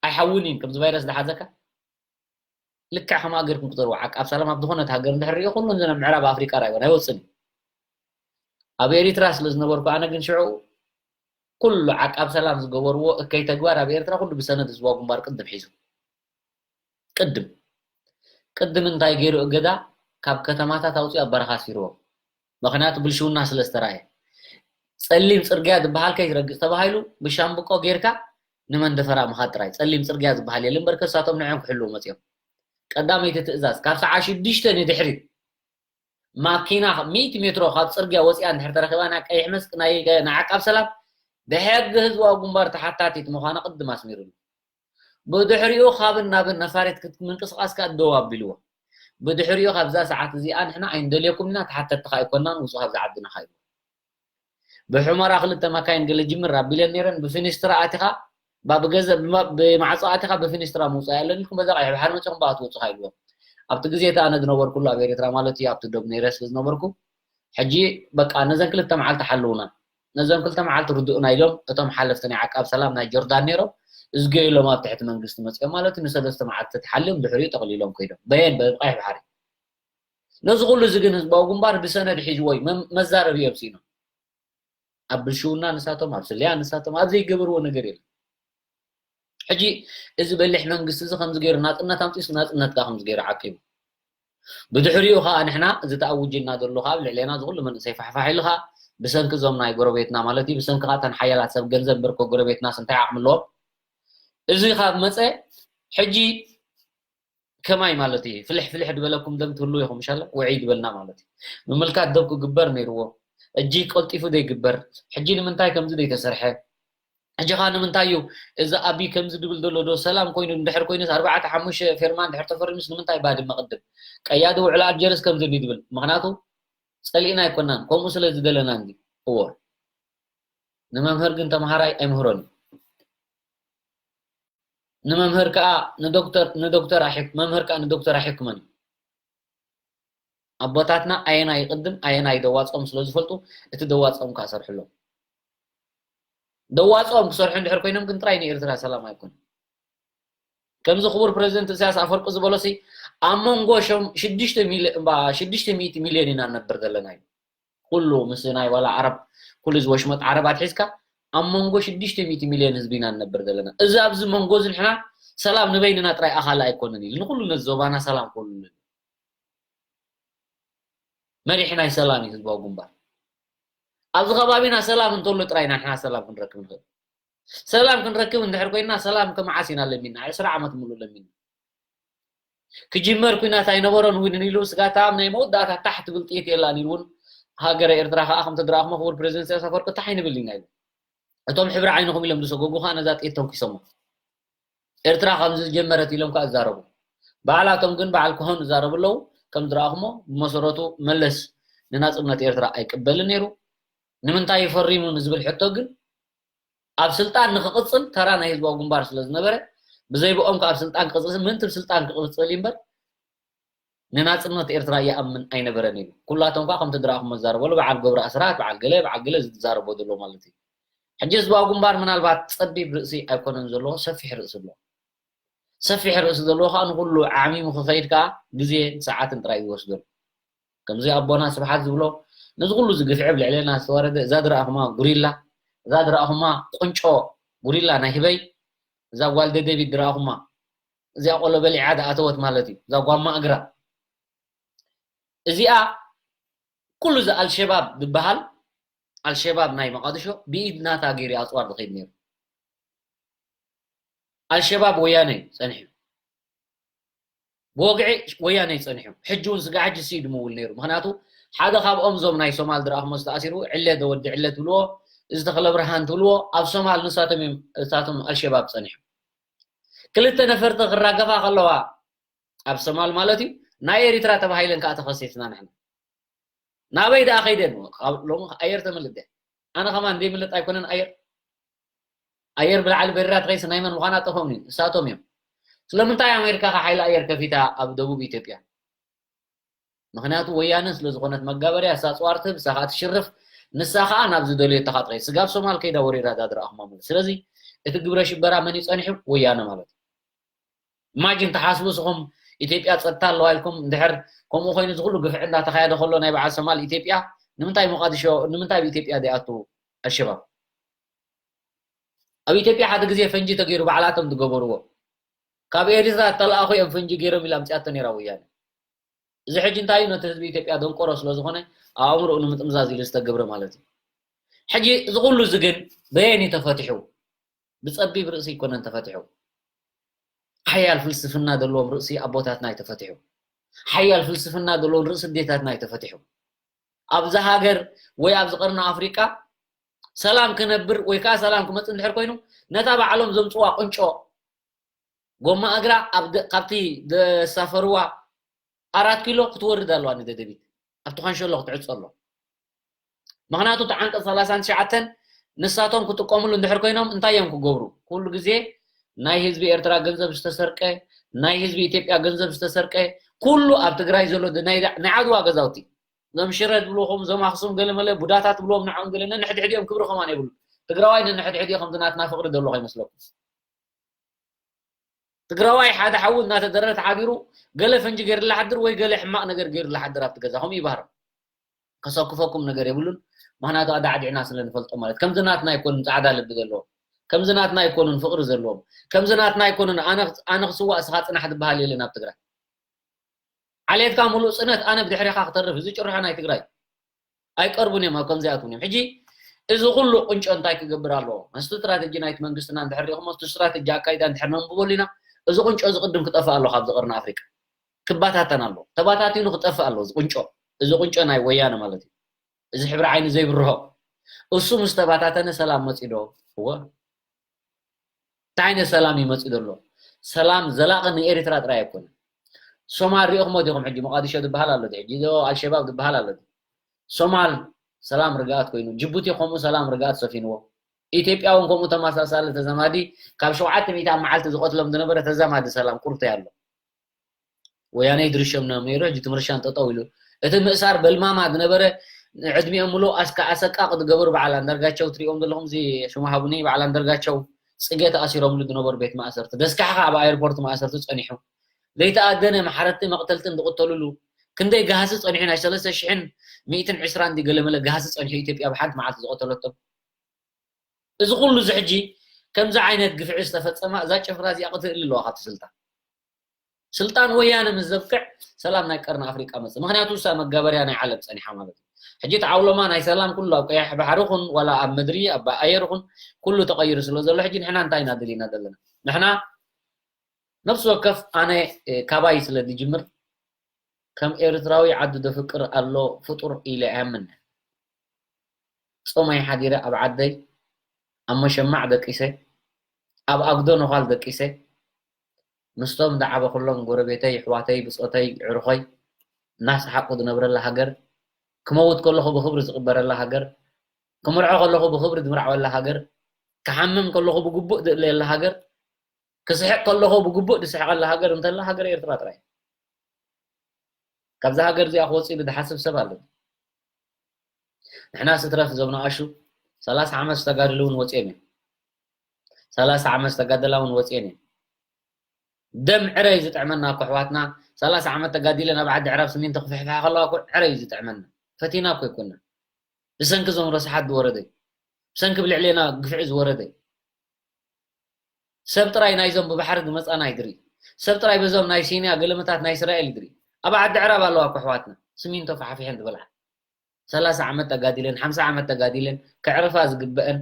ኣይሓውን እዩ ከምዚ ቫይረስ ዝሓዘካ ልክዕ ከምኣ ጌርኩም ቁጠርዎ። ዓቃብ ሰላም ኣብ ዝኾነት ሃገር እንድሕር ሪኦ ኩሉ እንዘን ኣብ ምዕራብ ኣፍሪቃ ራይወን ኣይወፅን እዩ። ኣብ ኤሪትራ ስለ ዝነበርኩ ኣነ ግን ሽዑ ኩሉ ዓቃብ ሰላም ዝገበርዎ እከይ ተግባር ኣብ ኤርትራ ኩሉ ብሰነድ ህዝባዊ ግንባር ቅድም ሒዙ ቅድም ቅድም እንታይ ገይሩ እገዳ ካብ ከተማታት ኣውፅኡ ኣብ በረኻ ኣስፊርዎም። ምኽንያቱ ብልሽውና ስለ ዝተራእየ። ፀሊም ፅርግያ ዝበሃል ከይትረግፅ ተባሂሉ ብሻምብቆ ጌርካ ንመንደፈራ ምኻድ ጥራይ። ፀሊም ፅርግያ ዝበሃል የለን እምበር ከሳቶም ንዕኦም ክሕልዉ መፅኦም። ቀዳመይቲ ትእዛዝ ካብ ሰዓት ሽዱሽተ ንድሕሪት ማኪና ሚእቲ ሜትሮ ካብ ፅርግያ ወፂኣ እንድሕር ተረኺባ ናይ ቀይሕ መስቅ ናይ ናይ ዓቃብ ሰላም ብሕጊ ህዝባዊ ግንባር ተሓታቲት ምዃና ቅድም ኣስሚሩሉ። ብድሕሪኡ ካብን ናብን ነፋሪት ምንቅስቃስካ ደው ኣቢልዎ። ብድሕሪኡ ካብዛ ሰዓት እዚኣ ንሕና ኣይንደልየኩም ኢና፣ ተሓተትቲ ከኣ ኣይኮናን፣ ውጹ ካብዛ ዓድና ከኣ ኢልዎ። ብሑመራ ክልተ መካይን ገለ ጅምር ኣቢለን ነይረን፣ ብፊኒስትራ ኣቲኻ፣ ባ-፣ ብገዘ-፣ ብማ-፣ ብማዕጾ ኣቲኻ ብፊኒስትራ ምውጻእ ኣለኒ ኢልኩም፣ በዛ ቀይሕ ባሕሪ መጺኹም ብኣ ትወጹ ከኣ ኢልዎም። ኣብቲ ግዜ እቲ ኣነ ዝነበርኩሉ ኣብ ኤርትራ ማለት እዩ፣ ኣብቲ ዶብ ነይረ ስለ ዝነበርኩ፣ ሕጂ በቃ ነዘን ክልተ መዓልቲ ሓልውና፣ ነዘን ክልተ መዓልቲ ርድኡና ኢሎም እቶም ሓለፍቲ ናይ ዓቃብ ሰላም ናይ ጆርዳን ነይሮም። እዝገ ኢሎም ኣብ ትሕቲ መንግስቲ መፅኦም ማለት ንሰለስተ መዓልቲ ተትሓልዮም ድሕሪኡ ጠቕሊሎም ኮይዶም በየን በብቐይሕ ባሕሪ። ነዚ ኩሉ እዚ ግን ህዝባዊ ግንባር ብሰነድ ሒዝዎ እዩ፣ መም- መዛረቢ እዮም ስኢኖም። ኣብ ብልሽውና ንሳቶም፣ ኣብ ስለያ ንሳቶም፣ ኣብ ዘይገበርዎ ነገር የለን። ሕጂ እዚ በሊሕ መንግስቲ እዚ ከምዚ ገይሩ ናፅነት ኣምፂስ ናፅነት ከ ከምዚ ገይሩ ዓቂቡ ብድሕሪኡ ከዓ ንሕና እዚ ተኣውጅና ዘሎ ከዓ ኣብ ልዕሌና ዝኩሉ መንእሰይ ፋሕፋሕ ኢሉ ከዓ ብሰንኪ እዞም ናይ ጎረቤትና ማለት እዩ ብሰንኪ ከዓ ተን ሓያላት ሰብ ገንዘብ ብርኮ ጎረቤትናስ እንታይ ዓቕሚ ኣለዎም እዚ ካብ መፀ ሕጂ ከማይ ማለት እዩ ፍልሕ ፍልሕ ድበለኩም ደም ትህሉ ኢኹም ሻለ ውዒ ድበልና ማለት እዩ ምምልካት ደብ ክግበር ነይርዎ እጂ ቀልጢፉ ዘይግበር ሕጂ ንምንታይ ከምዚ ዘይተሰርሐ ሕጂ ኻ ንምንታይ እዩ እዚ ኣቢ ከምዚ ድብል ዘሎ ዶ ሰላም ኮይኑ እንድሕር ኮይኑስ ኣርባዕተ ሓሙሽተ ፌርማ እንድሕር ተፈሪሙስ ንምንታይ ባድመ ቅድም ቀያዲ ውዕል ኣልጀርስ ከምዚ ድብል ምክንያቱ ፀሊእና ኣይኮናን ከምኡ ስለ ዝደለና እንዲ እዎ ንመምህር ግን ተምሃራይ ኣይምህሮን እዩ ንመምህር ከዓ ንዶክተር ንዶክተር ኣሕክ መምህር ከዓ ንዶክተር ኣሕክመን እዩ ኣቦታትና ኣየና ይቅድም ኣየና ይደዋፅኦም ስለ ዝፈልጡ እቲ ደዋፅኦም ከዓ ሰርሕሎም ደዋፅኦም ክሰርሑ እንድሕር ኮይኖም ግን ጥራይ ንኤርትራ ሰላም ኣይኮን ከምዚ ክቡር ፕሬዚደንት እሳያስ ኣፈርቂ ዝበሎሲ ኣብ መንጎ ሽዱሽተ ሚልዮን ኢና ነብር ዘለና እዩ ኩሉ ምስ ናይ ዋላ ዓረብ ኩሉ እዚ ወሽመጥ ዓረብ ኣትሒዝካ ኣብ መንጎ ሽዱሽተ ሚእቲ ሚልዮን ህዝቢ ኢና ንነብር ዘለና። እዚ ኣብዚ መንጎ እዚ ንሕና ሰላም ንበይንና ጥራይ ኣኻሊ ኣይኮነን ኢሉ ንኹሉ ነዚ ዞባና ሰላም ክህሉ መሪሕ ናይ ሰላም እዩ ህዝባዊ ግንባር። ኣብዚ ከባቢና ሰላም እንተሎ ጥራይ ኢና ንሕና ሰላም ክንረክብ ንኽእል። ሰላም ክንረክብ እንድሕር ኮይንና ሰላም ከመዓስ ኢና ለሚንና? ዕስራ ዓመት ሙሉእ ለሚንና። ክጅመር ኩናት ኣይነበሮን እውን ኢሉ ስጋታ ኣብ ናይ መወዳእታ ታሕ ትብል ጥይት የላን ኢሉ እውን ሃገረ ኤርትራ ከዓ ከምቲ ድረኣኹሞ ክቡር ፕሬዚደንት ኢሳያስ ኣፈወርቂ ታሕ ኣይንብል ኢና ኢሉ። እቶም ሕብሪ ዓይንኹም ኢሎም ዝሰጎጉ ከዓ ነዛ ጥይት ተንኪሶሞ። ኤርትራ ከምዚ ዝጀመረት ኢሎም ከዓ ዝዛረቡ። ባዕላቶም ግን በዓል ኮሆን ዝዛረቡ ኣለዉ። ከም ዝረኣኹሞ ብመሰረቱ መለስ ንናጽነት ኤርትራ ኣይቅበልን ነይሩ። ንምንታይ እዩ ፈሪሙ ንዝብል ሕቶ ግን ኣብ ስልጣን ንክቕፅል ተራ ናይ ህዝባዊ ግንባር ስለ ዝነበረ ብዘይ ብኦም ከ ኣብ ስልጣን ክቕፅል ምእንቲ ስልጣን ክቕፅል እዩ እምበር ንናፅነት ኤርትራ ይኣምን ኣይነበረን ኢሉ። ኩላቶም ከ ከምቲ ድረኣኹም መዛረበሉ በዓል ገብረ ኣስራት በዓል ገለ በዓል ገለ ዝዛረቦ ዘሎ ማለት እዩ። ሕጂ ህዝባዊ ግንባር ምናልባት ፀቢብ ርእሲ ኣይኮነን ዘለዎ ሰፊሕ ርእሲ ኣለዎ። ሰፊሕ ርእሲ ዘለዎ ከዓ ንኩሉ ዓሚሙ ክኸይድ ከዓ ግዜን ሰዓትን ጥራይ ይወስደሉ። ከምዚ ኣቦና ስብሓት ዝብሎ ነዚ ኩሉ እዚ ግፍዒ ኣብ ልዕሌና ዝተወረደ እዛ ዝረኣኹማ ጉሪላ እዛ ዝረኣኹማ ቁንጮ ጉሪላ ናይ ህበይ እዛ ጓል ደደቢት ዝረኣኹማ እዚኣ ቆሎ በሊዓ ዝኣተወት ማለት እዩ እዛ ጓማ እግራ እዚኣ ኩሉ እዚ ኣልሸባብ ዝበሃል ኣልሸባብ ናይ መቃድሾ ብኢድ ናታ ገይሩ ኣፅዋር ዝኸይድ ነይሩ ኣልሸባብ ወያነ እዩ ፀኒሑ ብወግዒ ወያነ እዩ ፀኒሑ ሕጂ እውን ስጋ ሕጂ ሲ ድምውል ነይሩ ምክንያቱ ሓደ ካብኦም እዞም ናይ ሶማል ዝረኣኹሞ ዝተኣሲሩ ዕለ ደወዲ ዕለ ትብልዎ ዝተኽለ ብርሃን ትብልዎ ኣብ ሶማል ንሳቶም እዮም እሳቶም ኣልሸባብ ፀኒሑ ክልተ ነፈርቲ ክራገፋ ከለዋ ኣብ ሶማል ማለት እዩ ናይ ኤሪትራ ተባሂለን ከዓ ተኸሲስና ንሕና ናበይ ደኣ ከይደን ሎሚ ኣየር ተምልጥ ኣነ ከማን ዘይምልጥ ኣይኮነን ኣየር ኣየር ብላዕሊ በሪራ ትኸይስ ናይ መን ምዃና ጠፍኦም እዩ እሳቶም እዮም ስለምንታይ ኣሜሪካ ከ ሓይሊ ኣየር ከፊታ ኣብ ደቡብ ኢትዮጵያ ምክንያቱ ወያነ ስለዝኾነት መጋበርያ እሳ ኣፅዋር ትህብ እሳ ከዓ ትሽርፍ ንሳ ከዓ ናብ ዝደልዮ ተኻጥረ ስጋብ ሶማል ከይዳ ወሪራ ዳድረኣኹማ ማለት ስለዚ እቲ ግብረ ሽበራ መን ይፀኒሑ ወያነ ማለት እዩ ኢማጂን ተሓስቡ ስኹም ኢትዮጵያ ፀጥታ ኣለዋ ኢልኩም እንድሕር ከምኡ ኮይኑ ዝኩሉ ግፍዒ እንዳተካየደ ከሎ ናይ በዓል ሰማል ኢትዮጵያ ንምንታይ ሞቃዲሾ ንምንታይ ኣብ ኢትዮጵያ ዘይኣቱ ኣልሸባብ ኣብ ኢትዮጵያ ሓደ ግዜ ፈንጂ ተገይሩ ባዕላቶም ዝገበርዎ ካብ ኤሪትራ ተለኣኹ እዮም ፈንጂ ገይሮም ኢላ ኣምፅኣቶ ነይራ ወያነ እዚ ሕጂ እንታይ እዩ ነቲ ህዝቢ ኢትዮጵያ ደንቆሮ ስለዝኾነ ኣእምሮኡ ንምጥምዛዝ ኢሉ ዝተገብረ ማለት እዩ ሕጂ እዚ ኩሉ እዚ ግን በየን እዩ ተፈቲሑ ብፀቢብ ርእሲ ኣይኮነን ተፈቲሑ ሓያል ፍልስፍና ዘለዎም ርእሲ ኣቦታትና እዩ ተፈቲሑ ሓያል ፍልስፍና ዘለዎም ርእሲ ኣዴታትና እዩ ተፈቲሑ ኣብዛ ሃገር ወይ ኣብዚ ቀርኒ ኣፍሪቃ ሰላም ክነብር ወይ ከዓ ሰላም ክመፅእ እንድሕር ኮይኑ ነታ ባዕሎም ዘምፅዋ ቁንጮ ጎማ እግራ ካብቲ ዘሳፈርዋ ኣራት ኪሎ ክትወርድ ኣለዋ ንደደቢት ኣብቲ ካንሸሎ ክትዕፆ ኣሎ ምክንያቱ እቲ ዓንቀፅ ሰላሳን ትሽዓተን ንሳቶም ክጥቀምሉ እንድሕር ኮይኖም እንታይ እዮም ክገብሩ ኩሉ ግዜ ናይ ህዝቢ ኤርትራ ገንዘብ ዝተሰርቀ ናይ ህዝቢ ኢትዮጵያ ገንዘብ ዝተሰርቀ ኩሉ ኣብ ትግራይ ዘሎ ናይ ዓድዋ ገዛውቲ እዞም ሽረ ዝብልኹም እዞም ኣክሱም ገለመለ ቡዳታት ዝብልዎም ንዕኦም ገለ ነንሕድሕዲኦም ክብሪ ከማን የብሉ ትግራዋይ ነንሕድሕዲኡ ከምዚ ናትና ፍቅሪ ዘሎ ከይመስለኩም ትግራዋይ ሓደ ሓዊ እናተደረረ ተሓቢሩ ገለ ፈንጂ ገይሩ ዝሓድር ወይ ገለ ሕማቕ ነገር ገይሩ ዝሓድር ኣብቲ ገዛ ከምኡ ይባህር። ከሰክፈኩም ነገር የብሉን። ምኽንያቱ ኣዳዕዲዕና ስለ ንፈልጦ ማለት ከምዚ ናትና ኣይኮኑን ፃዕዳ ልቢ ዘለዎም፣ ከምዚ ናትና ኣይኮኑን ፍቕሪ ዘለዎም፣ ከምዚ ናትና ኣይኮኑን ኣነ ኣነ ክስዋእ እስኻ ፅናሕ ዝበሃል የለን ኣብ ትግራይ። ዓሌትካ ሙሉእ ፅነት ኣነ ብድሕሬኻ ክተርፍ እዚ ጭርሖ ናይ ትግራይ ኣይቀርቡን እዮም ኣብ ከምዚኣትውን እዮም ሕጂ እዚ ኩሉ ቁንጮ እንታይ ክገብር ኣለዎ? መስቲ ስትራተጂ ናይቲ መንግስትና እንድሕር ሪኹሞ እቲ ስትራተጂ ኣካይዳ እንድሕር ነንብበሉ ኢና እዚ ቁንጮ እዚ ቅድም ክጠፍእ ኣለዎ ካብዚ ቅርኒ ኣፍሪቃ ክባታተን ኣለዎ ተባታቲኑ ክጠፍእ ኣለዎ እዚ ቁንጮ እዚ ቁንጮ ናይ ወያነ ማለት እዩ እዚ ሕብሪ ዓይኒ ዘይብርሆ እሱ ምስ ተባታተነ ሰላም መፂ ዶ እወ እንታይ ዓይነት ሰላም ይመፅእ ዘሎ ሰላም ዘላቂ ንኤርትራ ጥራይ ኣይኮነ ሶማል ሪእኹሞ ዲኹም ሕጂ መቃዲሾ ዝበሃል ኣሎ ሕጂ ኣልሸባብ ዝበሃል ኣሎ ሶማል ሰላም ርግኣት ኮይኑ ጅቡቲ ከምኡ ሰላም ርግኣት ሰፊንዎ ኢትዮጵያ እውን ከምኡ ተመሳሳሊ ተዛማዲ ካብ ሸውዓተ ሚእቲ ኣብ መዓልቲ ዝቐትሎም ዝነበረ ተዛማዲ ሰላም ቁርተይ ኣሎ ወያነ ይድርሾም ነይሩ ሕጂ ትምርሻን ጠጠው ኢሉ እቲ ምእሳር በልማማ ዝነበረ ዕድሚኦም ሙሉ ኣስካ ኣሰቃቂ ዝገበሩ በዓል ኣንዳርጋቸው ትሪኦም ዘለኹም እዚ ሽሙ ሃቡኒ በዓል ኣንዳርጋቸው ፅገ ተኣሲሮምሉ ዝነበሩ ቤት ማእሰርቲ ደስካሕካ ኣብ ኣየርፖርት ማእሰርቲ ፀኒሑ ዘይተኣደነ ማሕረቲ መቕተልትን ዝቕተሉሉ ክንደይ ጋህሲ ፀኒሑ ናይ ሰለስተ ሽሕን ሚእትን ዕስራን ገለመለ ጋህሲ ፀኒሑ ኢትዮጵያ ብሓንቲ መዓልቲ ዝቐተለቶም እዚ ኩሉ እዚ ሕጂ ከምዚ ዓይነት ግፍዒ ዝተፈፀማ እዛ ጭፍራ እዚኣ ክትህል ኣለዋ ካብቲ ስልጣን ስልጣን ወያነ ምስ ዘብቅዕ ሰላም ናይ ቀርኒ ኣፍሪቃ መፅእ ምክንያቱ እሳ መጋበርያ ናይ ዓለም ፀኒሓ ማለት እዩ ሕጂ ተዓውሎማ ናይ ሰላም ኩሉ ኣብ ቀያሕ ባሕሪ ኹን ዋላ ኣብ ምድሪ ኣብ ኣየር ኹን ኩሉ ተቀይሩ ስለ ዘሎ ሕጂ ንሕና እንታይ ኢና ደሊና ዘለና ንሕና ነፍሲ ወከፍ ኣነ ካባይ ስለ ዝጅምር ከም ኤርትራዊ ዓዱ ዘፍቅር ኣሎ ፍጡር ኢለ ኣያምን ጾመይ ሓዲረ ኣብ ዓደይ ኣብ መሸማዕ ደቂሰ ኣብ ኣጉዶ ነዃል ደቂሰ ምስቶም ዝዓበኹሎም ጎረቤተይ ኣሕዋተይ ብጾተይ ኣዕሩኸይ እናሰሓቕኩ ዝነብረላ ሃገር ክመውት ከለኹ ብኽብሪ ዝቕበረላ ሃገር ክምርዖ ከለኹ ብኽብሪ ዝምርዓወላ ሃገር ክሓምም ከለኹ ብግቡእ ዝእለየላ ሃገር ክስሕቕ ከለኹ ብግቡእ ዝስሕቐላ ሃገር እንተላ ሃገር ኤርትራ ጥራይ ካብዛ ሃገር እዚኣ ክወፅእ ኢሉ ዝሓስብ ሰብ ኣሎ ንሕና ስትረፍ እዞም ንኣሹ ሰላሳ ዓመት ዝተጋድሉ እውን ወፅኦም እዮም ሰላሳ ዓመት ዝተጋደላ እውን ወፅኦን እዮም ደም ዕረ እዩ ዝጥዕመና እኮ ኣሕዋትና ሰላሳ ዓመት ተጋዲለን ኣብ ዓዲ ዕራብ ስሚንቶ ክፍሕፍሓ ከለዋ እኮ ዕረ እዩ ዝጥዕመና ፈቲና እኮ ይኮና ብሰንኪ እዞም ረስሓት ዝወረደ ብሰንኪ ብልዕሌና ግፍዒ ዝወረደ ሰብ ጥራይ ናይዞም ብባሕሪ ዝመፃና ይድሪ ሰብ ጥራይ በዞም ናይ ሲንያ ገለመታት ናይ እስራኤል ይድሪ ኣብ ዓዲ ዕራብ ኣለዋ እኮ ኣሕዋትና ስሚንቶ ፋሓፊሐን ዝበልዓ ሰላሳ ዓመት ተጋዲለን ሓምሳ ዓመት ተጋዲለን ከዕርፋ ዝግበአን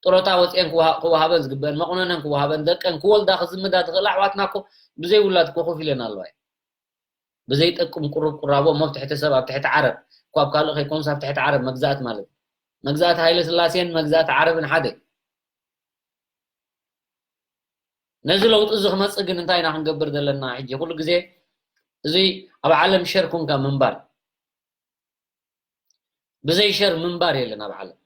ጥሮታ ወፅአን ክወሃበን ዝግበአን መቑነነን ክወሃበን ደቀን ክወልዳ ክዝምዳ ዝኽእላ ኣሕዋትና እኮ ብዘይ ውላድ እኮ ኮፍ ኢለን ኣለዋ ብዘይ ጠቅም ቁሩብ ቁራቦ ሞብ ትሕቲ ሰብ ኣብ ትሕቲ ዓረብ እኳ ኣብ ካልእ ከይኮንስ ኣብ ትሕቲ ዓረብ መግዛእት ማለት መግዛእት ሃይለ ስላሴን መግዛእት ዓረብን ሓደ ነዚ ለውጢ እዚ ክመፅእ ግን እንታይ ኢና ክንገብር ዘለና ሕጂ ኩሉ ግዜ እዚ ኣብ ዓለም ሸር ኮንካ ምንባር ብዘይ ሸር ምንባር የለን ኣብ ዓለም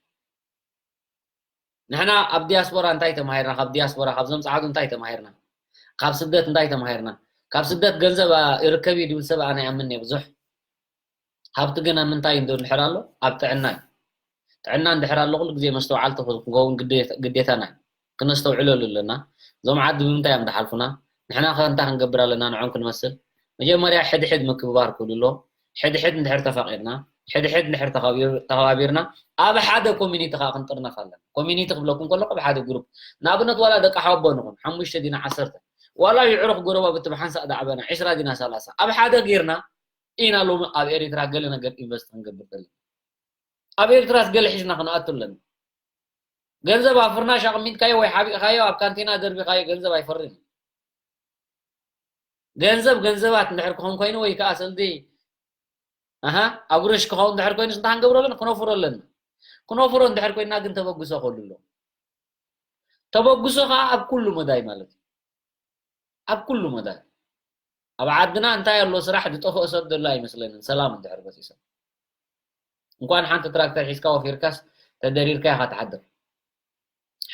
ንሕና ኣብ ዲያስፖራ እንታይ ተማሂርና ካብ ዲያስፖራ ካብዞም ፀዓዱ እንታይ ተማሂርና ካብ ስደት እንታይ ተማሂርና ካብ ስደት ገንዘብ ይርከብ እዩ ድብል ሰብ ኣነ ኣምን እየ ብዙሕ ሃብቲ ግን ኣብ ምንታይ እንዶ እንድሕር ኣሎ ኣብ ጥዕና እዩ ጥዕና እንድሕር ኣሎ ኩሉ ግዜ መስተውዓልቲ ክኸውን ግዴታና እዩ ክነስተውዕለሉ ኣለና እዞም ዓዲ ብምንታይ እዮም ዝሓልፉና ንሕና ከ እንታይ ክንገብር ኣለና ንዖም ክንመስል መጀመርያ ሕድሕድ ምክብባር ክህሉ ኣሎ ሕድሕድ እንድሕር ተፋቒርና ሕድሕድ እንድሕር ተኸባቢርና ኣብ ሓደ ኮሚኒቲ ከዓ ክንጥርነፍ ኣለና ኮሚኒቲ ክብለኩም ከለኹ ኣብ ሓደ ግሩፕ ንኣብነት ዋላ ደቂ ሓወቦ ንኹን ሓሙሽተ ዲና ዓሰርተ ዋላ ይዕሩኽ ጎረባብቲ ብሓንሳእ ዳዕበና ዕስራ ዲና ሰላሳ ኣብ ሓደ ጌርና ኢና ሎሚ ኣብ ኤሪትራ ገለ ነገር ኢንቨስት ክንገብር ዘለና ኣብ ኤርትራስ ገለ ሒዝና ክንኣቱ ኣለና ገንዘብ ኣብ ፍርናሽ ኣቕሚጥካዮ ወይ ሓቢእኻዮ ኣብ ካንቲና ደርቢኻዮ ገንዘብ ኣይፈርን ገንዘብ ገንዘባት እንድሕር ክኾን ኮይኑ ወይ ከዓ ሰልዲ ኣሃ ኣጉረሽ ክኸውን እንድሕር ኮይኑስ እንታይ ክንገብሮ ኣለና ክነፍሮ ኣለና ክነፍሮ እንድሕር ኮይንና ግን ተበግሶ ክህሉ ኣለዎ ተበግሶ ከዓ ኣብ ኩሉ መዳይ ማለት እዩ ኣብ ኩሉ መዳይ ኣብ ዓድና እንታይ ኣሎ ስራሕ ዝጠፍኦ ሰብ ዘሎ ኣይመስለንን ሰላም እንድሕር በፂ ሰብ እንኳን ሓንቲ ትራክተር ሒዝካ ወፊርካስ ተደሪርካ ኢኻ ትሓድር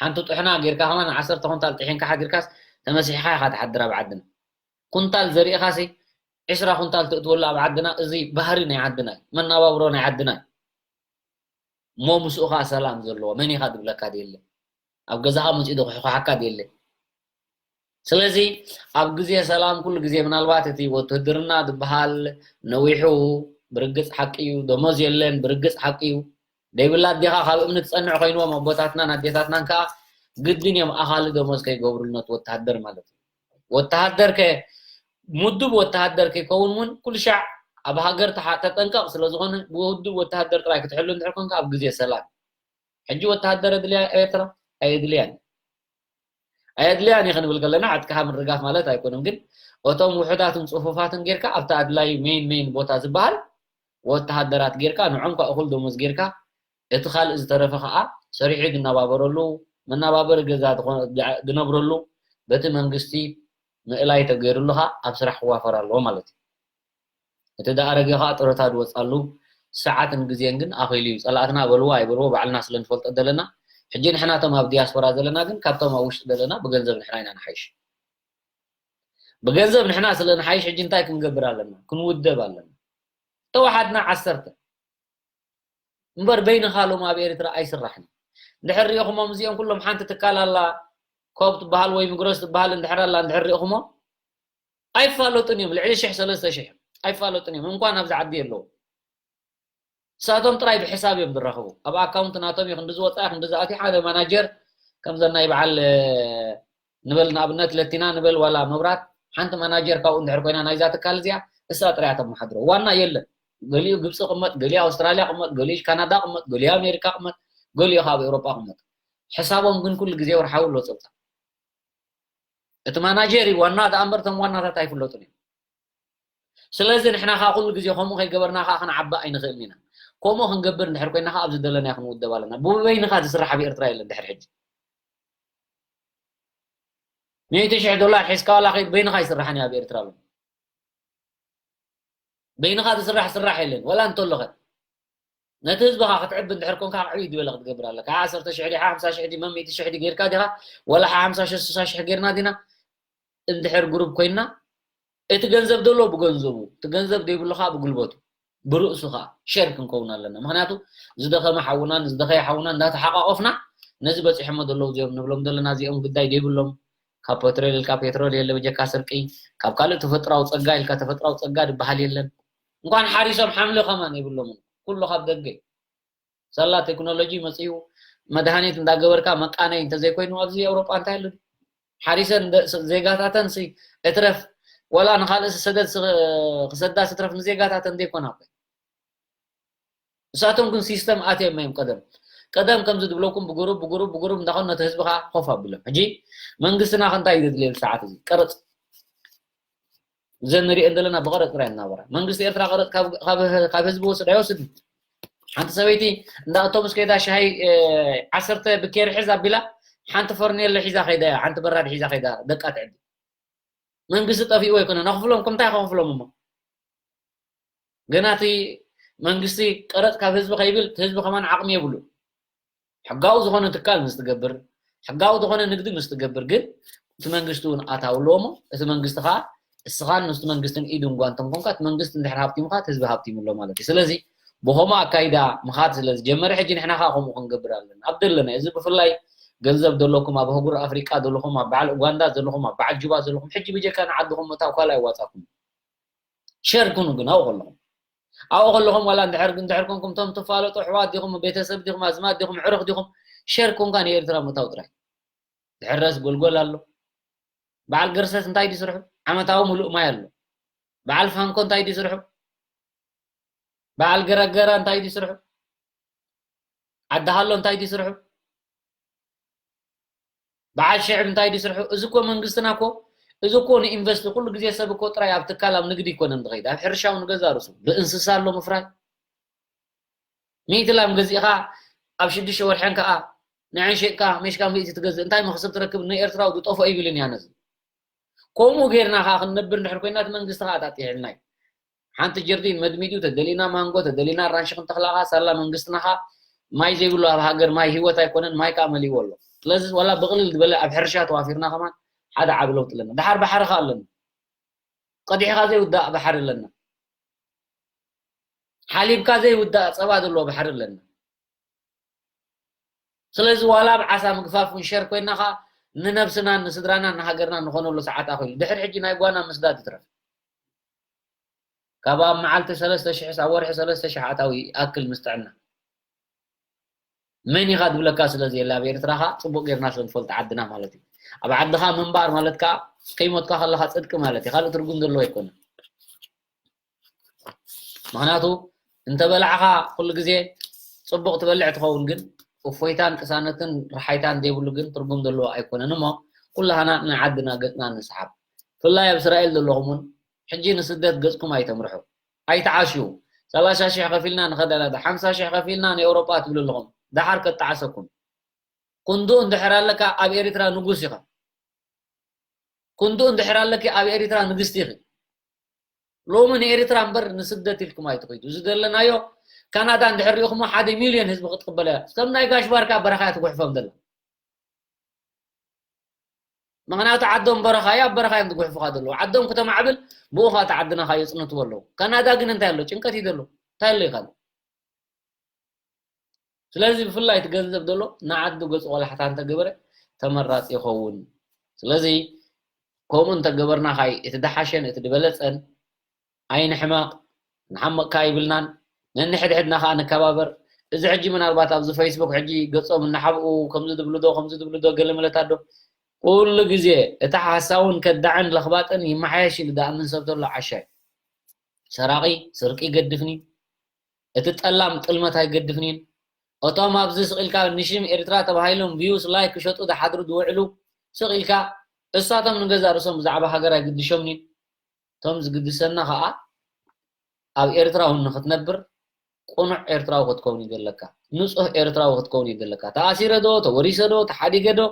ሓንቲ ጥሕና ጌርካ ከማን ዓሰርተ ኩንታል ጥሒንካ ሓዲርካስ ተመሲሕኻ ኢኻ ትሓድር ኣብ ዓድና ኩንታል ዘሪእኻሲ ዕስራ ኩንታል ትእትወሉ ኣብ ዓድና እዚ ባህሪ ናይ ዓድና እዩ መናባብሮ ናይ ዓድና እዩ እሞ ምስኡ ከዓ ሰላም ዘለዎ መን ኢኻ ዝብለካ የለ ኣብ ገዛኻ መፂኡ ዝኩሕኩሓካ የለ ስለዚ ኣብ ግዜ ሰላም ኩሉ ግዜ ምናልባት እቲ ውትህድርና ዝበሃል ነዊሑ፣ ብርግጽ ሓቂ እዩ። ደሞዝ የለን፣ ብርግጽ ሓቂ እዩ። ደይብላ ኣዴኻ ካብ እምኒ ትጸንዕ ኮይንዎም ኣቦታትናን ኣዴታትናን ከኣ ግድን እዮም ኣኻሊ ደሞዝ ከይገብሩሉ ነቲ ወተሃደር ማለት እዩ። ወተሃደር ከ ምዱብ ወተሃደር ከይከውን እውን ኩሉ ሻዕ ኣብ ሃገር ተሓ-፣ ተጠንቀቕ ስለ ዝኾነ ብውዱብ ወተሃደር ጥራይ ክትሕሉ እንድሕር ኮንካ ኣብ ግዜ ሰላም። ሕጂ ወተሃደር ኣድልያ ኤርትራ ኣየድልያን። ኣየድልያን እዩ ክንብል ከለና ዓጥቅኻ ምርጋፍ ማለት ኣይኮነን፣ ግን እቶም ውሑዳትን ጽፉፋትን ጌርካ ኣብቲ ኣድላይ ሜን ሜን ቦታ ዝበሃል ወተሃደራት ጌርካ ንዖም ከኣ እኹል ደሞዝ ጌርካ እቲ ካልእ ዝተረፈ ከኣ ሰሪሑ ዝነባበረሉ መነባበሪ ገዛ ዝኾ-፣ ዝነብረሉ በቲ መንግስቲ ምእላይ ተገይሩሉ ከኣ ኣብ ስራሕ ክዋፈር ኣለዎ ማለት እዩ። እቲ ደኣ ኣረገ ከኣ ጡረታ ዝወጻሉ ሰዓትን ግዜን ግን ኣኺሉ እዩ። ጸላእትና በልዎ ኣይበልዎ ባዕልና ስለ ንፈልጦ ዘለና፣ ሕጂ ንሕና እቶም ኣብ ዲያስፖራ ዘለና ግን ካብቶም ኣብ ውሽጢ ዘለና ብገንዘብ ንሕና ኢና ንሓይሽ። ብገንዘብ ንሕና ስለ ንሓይሽ ሕጂ እንታይ ክንገብር ኣለና? ክንውደብ ኣለና። ተዋሓድና ዓሰርተ እምበር በይንኻ ሎም ኣብ ኤርትራ ኣይስራሕን። እንድሕር ሪእኹሞም እዚኦም ኩሎም ሓንቲ ትካል ኣላ ኮብ ትበሃል ወይ ሚግሮስ ትበሃል እንድሕር ኣላ እንድሕር ሪእኹሞ ኣይፋለጡን እዮም። ልዕሊ ሽሕ ሰለስተ ሽሕ ኣይፋለጡን እዮም። እንኳን ኣብዚ ዓዲ የለዉ። ንሳቶም ጥራይ ብሕሳብ እዮም ዝራኸቡ። ኣብ ኣካውንት ናቶም እዩ ክንዲ ዝወፅኣ፣ ክንዲ ዝኣትዩ። ሓደ ማናጀር ከምዘን ናይ በዓል፣ እ፣ ንበል ንኣብነት ለቲና ንበል ዋላ መብራት ሓንቲ ማናጀር ካብኡ እንድሕር ኮይና ናይዛ ትካል እዚኣ እሳ ጥራይ እያ ተመሓድሮ። ዋና የለን። ገሊኡ ግብፂ ቅመጥ፣ ገሊኡ ኣውስትራልያ ቅመጥ፣ ገሊኡ ካናዳ ቅመጥ፣ ገሊኡ ኣሜሪካ ቅመጥ፣ ገሊኡ ካብ ኤውሮጳ ቅመጥ። ሕሳቦም ግን ኩሉ ግዜ ወርሓዊ ኣሎ ፀብፃብ። እቲ ማናጀር እዩ ዋና፣ ተኣምበር እቶም ዋናታት ኣይፍለጡን እዮም። ስለዚ ንሕና ከዓ ኩሉ ግዜ ከምኡ ከይገበርና ከዓ ክንዓቢ ኣይንኽእልን ኢና። ከምኡ ክንገብር እንድሕር ኮይና ከዓ ኣብዚ ደለናዮ ክንውደብ ኣለና። ብበይንኻ ዝስራሕ ኣብ ኤርትራ የለን ድሕሪ ሕጂ። ሚእቲ ሽሕ ዶላር ሒዝካ ዋላ ከይድ በይንኻ ኣይስራሕን እዩ ኣብ ኤርትራ እውን። በይንኻ ዝስራሕ ስራሕ የለን። ዋላ እንተሎኸ ነቲ ህዝብኻ ክትዕቢ እንድሕር ኮንካ ክዕብይ ዝበለ ክትገብር ኣለካ። ዓሰርተ ሽሕ ዲኻ፣ ሓምሳ ሽሕ ዲ፣ ሚእቲ ሽሕ ዲ ጌርካ ዲኻ? ዋላ ሓምሳ ሽሕ፣ ስሳ ሽሕ ጌርና ዲና? እንድሕር ግሩፕ ኮይንና፣ እቲ ገንዘብ ደሎ ብገንዘቡ፣ እቲ ገንዘብ ደይብሉ ከኣ ብጉልበቱ፣ ብርእሱ ከኣ ሸር ክንከውን ኣለና። ምኽንያቱ ዝደኸመ ሓውናን ዝደኸየ ሓውናን እንዳተሓቋቆፍና ነዚ በጺሖሞ ዘለዉ እዚኦም ንብሎም ዘለና እዚኦም ግዳይ ደይብሎም። ካብ ፔትሮል ኢልካ ፔትሮል የለ ብጀካ ስርቂ፣ ካብ ካልእ ተፈጥራዊ ጸጋ ኢልካ ተፈጥራዊ ጸጋ ዝበሃል የለን። እንኳን ሓሪሶም ሓምሊ ከማን የብሎምን። ኩሉ ካብ ደገ እዩ። ሳላ ቴክኖሎጂ መጺኡ መድሃኒት እንዳገበርካ መቃነይ እንተዘይኮይኑ ኣብዚ ኤውሮጳ እንታይ ኣሎ? ሓሪሰን ደ-፣ ስ-፣ ዜጋታተን ሲ እትረፍ፣ ወላ ንኻልእ ሰደድ ስ-፣ ክሰዳ ስትረፍ ንዜጋታተን ዘይኮና እኮ። ንሳቶም ግን ሲስተም ኣትዮም እዮም ቀደም። ቀደም ከምዚ ዝብለኩም ብጉሩብ፣ ብጉሩብ፣ ብጉሩብ እንዳኾኑ ነቲ ህዝቢ ኸዓ ኮፍ ኣቢሎም። ሕጂ መንግስትና ከ እንታይ እዩ ዘድልየሉ ሰዓት እዚ? ቀረጽ። እዘን ንሪኤን ዘለና ብቐረጽ ጥራይ እናበራ። መንግስቲ ኤርትራ ቀረጽ ካብ፣ ካብ፣ ካብ ህዝቢ ወስድ ኣይወስድን። ሓንቲ ሰበይቲ እንዳ እቶምስ ከይዳ ሻሂ፣ እ፣ ዓሰርተ ብኬሪ ሕዝ ኣቢላ፣ ሓንቲ ፈርኔሎ ሒዛ ከይዳ እያ፣ ሓንቲ በራድ ሒዛ ከይዳ ደቃ ትዕቢ። መንግስቲ ጠፊእዎ ኣይኮነን፣ ኣኽፍሎም፣ ከምታይ ከኽፍሎም እሞ? ገና እቲ መንግስቲ ቀረጽ ካብ ህዝቢ ከይብል፣ እቲ ህዝቢ ከማን ዓቕሚ የብሉን። ሕጋዊ ዝኾነ ትካል ምስ ትገብር፣ ሕጋዊ ዝኾነ ንግዲ ምስ ትገብር ግን እቲ መንግስቲ እውን ኣታዊ ኣለዎ እሞ፣ እቲ መንግስቲ ኸዓ እስኻን ምስቲ መንግስትን ኢድን ጓንትን ኮንካ፣ እቲ መንግስቲ እንድሕር ሃብቲሙ ኸዓ፣ እቲ ህዝቢ ሃብቲሙ ኣሎ ማለት እዩ። ስለዚ ብኸምኡ ኣካይዳ ምኻድ ስለ ዝጀመረ፣ ሕጂ ንሕና ኸዓ ከምኡ ክንገብር ኣለና። ኣብ ደለና፣ እዚ ብፍላይ ገንዘብ ዘለኩም፣ ኣብ ኣህጉር ኣፍሪቃ ዘለኹም፣ ኣብ በዓል ኡጋንዳ ዘለኹም፣ ኣብ በዓል ጁባ ዘለኹም፣ ሕጂ ብጀካ ንዓድኹም ምእታው ካልእ ኣየዋጻኩም። ሸር ኩኑ ግን ኣብኡ ከለኹም። ኣብኡ ከለኹም ዋላ እንድሕር፣ እንድሕር ኮንኩም እቶም ትፋለጡ ኣሕዋት ዲኹም፣ ቤተሰብ ዲኹም፣ ኣዝማድ ዲኹም፣ ዕሩኽ ዲኹም፣ ሸር ኮንካ ንኤርትራ ምእታው ጥራይ። ድሕረስ ጎልጎል ኣሎ። በዓል ገርሰስ እንታይ ድዩ ስርሑ? ዓመታዊ ምሉእ ማይ ኣሎ። በዓል ፋንኮ እንታይ ድዩ ስርሑ? በዓል ገረገራ እንታይ ድዩ ስርሑ? ዓዲ ሃሎ እንታይ ድዩ ስርሑ? በዓል ሽዕብ እንታይ ድዩ ስርሑ? እዚ እኮ መንግስትና እኮ፣ እዚ እኮ ንኢንቨስት፣ ኩሉ ግዜ ሰብ እኮ ጥራይ ኣብ ትካል፣ ኣብ ንግዲ ኣይኮነን ዝኸይድ፣ ኣብ ሕርሻ እውን ገዛ ርእሱ፣ ብእንስሳ ኣሎ ምፍራይ። ሚእቲ ላም ገዚእኻ ኣብ ሽዱሽተ ወርሐን ከኣ ንዐን ሸይጥካ ሜሽካ ሚእቲ ትገዝእ፣ እንታይ መኽሰብ ትረክብ? ንኤርትራዊ ዝጠፍኦ ይብልን እያ ነዚ። ከምኡ ጌርና ከኣ ክንነብር እንድሕር ኮይና፣ እቲ መንግስቲ ከኣ ኣጣጢሕልና እዩ። ሓንቲ ጀርዲን መድሚዱ፣ ተደሊና ማንጎ፣ ተደሊና ኣራንሺ ክንተኽላ ከኣ፣ ሳላ መንግስትና ከኣ ማይ ዘይብሉ ኣብ ሃገር ማይ ህይወት ኣይኮነን፣ ማይ ከኣ መሊእዎ ኣሎ። ስለዚ ዋላ ብቕልል ዝበለ ኣብ ሕርሻ ተዋፊርና ከማን ሓደ ዓቢ ለውጢ ኣለና። ደሓር ባሕሪ ከኣ ኣለና። ቀዲሕኻ ዘይውዳእ ባሕሪ ኣለና። ሓሊብካ ዘይውዳእ ጸባ ዘለዎ ባሕሪ ኣለና። ስለዚ ዋላ ኣብ ዓሳ ምግፋፍ እውን ሸር ኮይና ከኣ ንነብስናን ንስድራናን ንሃገርናን ንኾነሉ ሰዓት ኣኺሉ። ድሕሪ ሕጂ ናይ ጓና ምስዳድ ይትረፍ። ካብ ኣብ መዓልቲ ሰለስተ ሽሕ ኣብ ወርሒ ሰለስተ ሽሕ ኣታዊ ይኣክል ምስ ጥዕና። መን ኢኻ ዝብለካ ስለ ዘየለ ኣብ ኤርትራ ኸኣ ጽቡቕ ጌርና ስለ ንፈልጥ ዓድና ማለት እዩ። ኣብ ዓድኻ ምንባር ማለት ከኣ ከይሞትካ ከለኻ ጽድቂ ማለት እዩ። ካልእ ትርጉም ዘለዎ ኣይኮነን። ምኽንያቱ እንተ በላዕኻ ኩሉ ግዜ ጽቡቕ ትበልዕ ትኸውን፣ ግን እፎይታን ቅሳነትን ረሓይታን ዘይብሉ ግን ትርጉም ዘለዎ ኣይኮነን። እሞ ኩላህና ንዓድና ገጽና ንስሓብ። ብፍላይ ኣብ እስራኤል ዘለኹም እውን ሕጂ ንስደት ገጽኩም ኣይተምርሑ። ኣይትዓሽዉ። ሰላሳ ሽሕ ከፊልና ንኸድ ኣለና፣ ሓምሳ ሽሕ ከፊልና ንኤውሮጳ ትብሉ ኣለኹም። ደሓር ከጣዓሰኩም። ክንድኡ እንድሕር ኣለካ ኣብ ኤርትራ ንጉስ ኢኻ። ክንድኡ እንድሕር ኣለኪ ኣብ ኤርትራ ንግስቲ ኢኺ። ሎሚ ንኤርትራ እምበር ንስደት ኢልኩም ኣይትኸይዱ። እዚ ዘለናዮ ካናዳ እንድሕር ሪኢኹሞ ሓደ ሚልዮን ህዝቢ ክትቅበል እያ። ከም ናይ ጋሽ ባርካ ኣብ በረኻ እያ ትጉሕፎም ዘላ። ምኽንያቱ ዓዶም በረኻ እዩ፣ ኣብ በረኻ እዮም ዝጉሕፉኻ ዘለዉ። ዓዶም ክተማዕብል ብኡ ኸኣ እቲ ዓዲ ናኻ የጽንትዎ ኣለዉ። ካናዳ ግን እንታይ ኣሎ? ጭንቀት እዩ ዘሎ። እንታይ ኣሎ እዩ ካልእ? ስለዚ ብፍላይ እቲ ገንዘብ ዘሎ ንዓዱ ገጹ ቆላሕታ እንተገበረ ተመራጺ ይኸውን። ስለዚ ከምኡ እንተገበርና ኻይ እቲ ደሓሸን እቲ ዝበለጸን ኣይንሕመቕ፣ ንሓመቕካ ኣይብልናን፣ ነንሕድሕድና ኸኣ ንከባበር። እዚ ሕጂ ምናልባት ኣብዚ ፌስቡክ ሕጂ ገጾም እናሓብኡ ከምዚ ዝብሉ ዶ፣ ከምዚ ዝብሉ ዶ፣ ገለ መለት ኣሎ። ኩሉ ግዜ እቲ ሓሳውን ከዳዕን ለኽባጥን ይመሓየሽ ኢሉ ዝኣምን ሰብ ተሎ ዓሻ እዩ። ሰራቒ ስርቂ ይገድፍኒ፣ እቲ ጠላም ጥልመት ኣይገድፍኒን። እቶም ኣብዚ ስቕ ኢልካ ንሽም ኤርትራ ተባሂሎም ቪዩስ ላይክ ክሸጡ ዝሓድሩ ዝውዕሉ ስቕ ኢልካ እሳቶም ንገዛእ ርእሶም ብዛዕባ ሃገር ኣይግድሾምኒን። እቶም ዝግድሰና ኸኣ ኣብ ኤርትራ እውን ንኽትነብር ቅኑዕ ኤርትራዊ ክትከውን እዩ ዘለካ። ንጹህ ኤርትራዊ ክትከውን እዩ ዘለካ። ተኣሲረ ዶ፣ ተወሪሰ ዶ፣ ተሓዲገ ዶ፣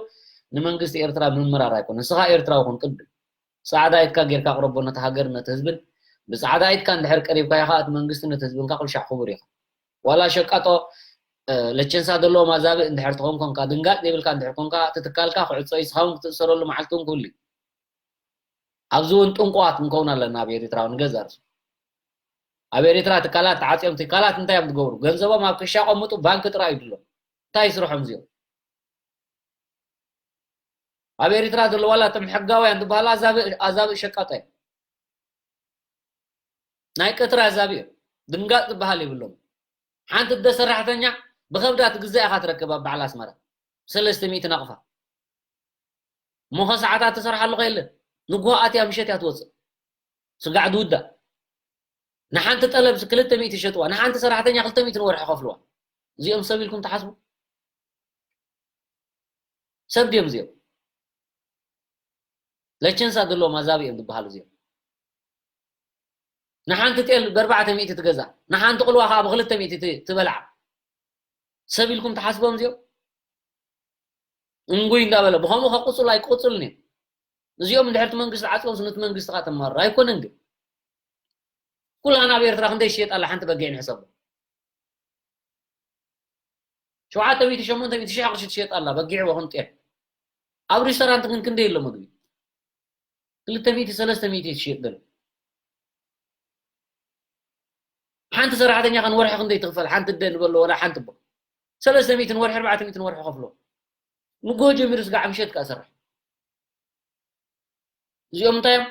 ንመንግስቲ ኤርትራ ምምራር ኣይኮነ። ንስኻ ኤርትራዊ ኩን ቅድም። ጻዕዳ ኢድካ ጌርካ ኣቕረቦ ነቲ ሃገር ነቲ ህዝብን። ብጻዕዳ ኢድካ እንድሕር ቀሪብካዮ ኸኣ እቲ መንግስቲ ነቲ ህዝብን ኩሉ ሻዕ ክቡር ኢኻ። ዋላ ሸቃጦ፣ እ፣ ለቸንሳ ዘለዎም ኣዛብእ እንድሕር ትኸውን ኮንካ፣ ድንጋጽ ዘይብልካ እንድሕር ኮንካ፣ እቲ ትካልካ ክዕጾ እዩ፣ ንስኻ እውን ክትእሰረሉ መዓልቲ እውን ክህሉ እዩ። ኣብዚ እውን ጥንቁቓት ክንከውን ኣለና ኣብ ኤርትራ ንገዛእ ርእሱ። ኣብ ኤርትራ ትካላት ተዓጽዮም፣ ትካላት እንታይ እዮም ዝገብሩ? ገንዘቦም ኣብ ክሻ ቀምጡ፣ ባንክ ጥራይ እዩ ድሎ። እንታይ ስርሖም እዚኦም? ኣብ ኤርትራ ዘለዉ ዋላ እቶም ሕጋውያን ዝበሃሉ ኣዛብእ፣ ኣዛብእ ሸቃጦ እዮም። ናይ ቀትሪ ኣዛብእ እዮም። ድንጋጽ ዝበሃል የብሎም። ሓንቲ እደ ሰራሕተኛ ብኸብዳ ትግዛእ ኢኻ ትረክብ ኣብ በዓል ኣስመራ። ሰለስተ ሚእቲ ናቕፋ። እሞ ኸ ሰዓታት ትሰርሓሉ ኸ የለን። ንግሆ ኣትያ ምሸት እያ ትወጽእ። ስጋዕ ድውዳ። ንሓንቲ ጠለብ ክልተ ሚእቲ ይሸጥዋ። ንሓንቲ ሰራሕተኛ ክልተ ሚእቲ ንወርሒ ይኸፍልዋ። እዚኦም ሰብ ኢልኩም ትሓስቡ? ሰብ ድዮም እዚኦም? ለቸንሳ ዘለዎም ኣዛብእ እዮም ዝበሃሉ እዚኦም። ንሓንቲ ጤል ብኣርባዕተ ሚእቲ ትገዛ፣ ንሓንቲ ቅልዋ ኸዓ ብክልተ ሚእቲ ት-፣ ትበልዓ። ሰብ ኢልኩም ትሓስቦም እዚኦም? እንጉይ እንዳበለ፣ ብኸምኡ ከቅጽሉ ኣይቅጽሉን እዮም። እዚኦም እንድሕር እቲ መንግስቲ ዓጽዮምስ ነቲ መንግስቲ ኸዓ ተማርር ኣይኮነን ግን። ኩላና ኣብ ኤርትራ ክንደይ ትሽየጥ ኣላ ሓንቲ በጊዕ ንሕሰቦ። ሸውዓተ ሚእቲ ሸሞንተ ሚእቲ ሽሕ ቅርሺ ትሽየጥ ኣላ በጊዕ ወኹን ጤል። ኣብ ሪስቶራንት ግን ክንደይ ኣሎ ምግቢ? ክልተ ሚእቲ ሰለስተ ሚእቲ ትሽየጥ ዘሎ። ሓንቲ ሰራሕተኛ ከ ንወርሒ ክንደይ ትኽፈል? ሓንቲ እደ ንበሎ ወላ ሓንቲ እቦ። ሰለስተ ሚእቲ ንወርሒ፣ ኣርባዕተ ሚእቲ ንወርሒ ከፍሎ። ንግሆ ጀሚሩ ስጋዕ ምሸት ከኣ ሰርሕ። እዚኦም እንታይ እዮም?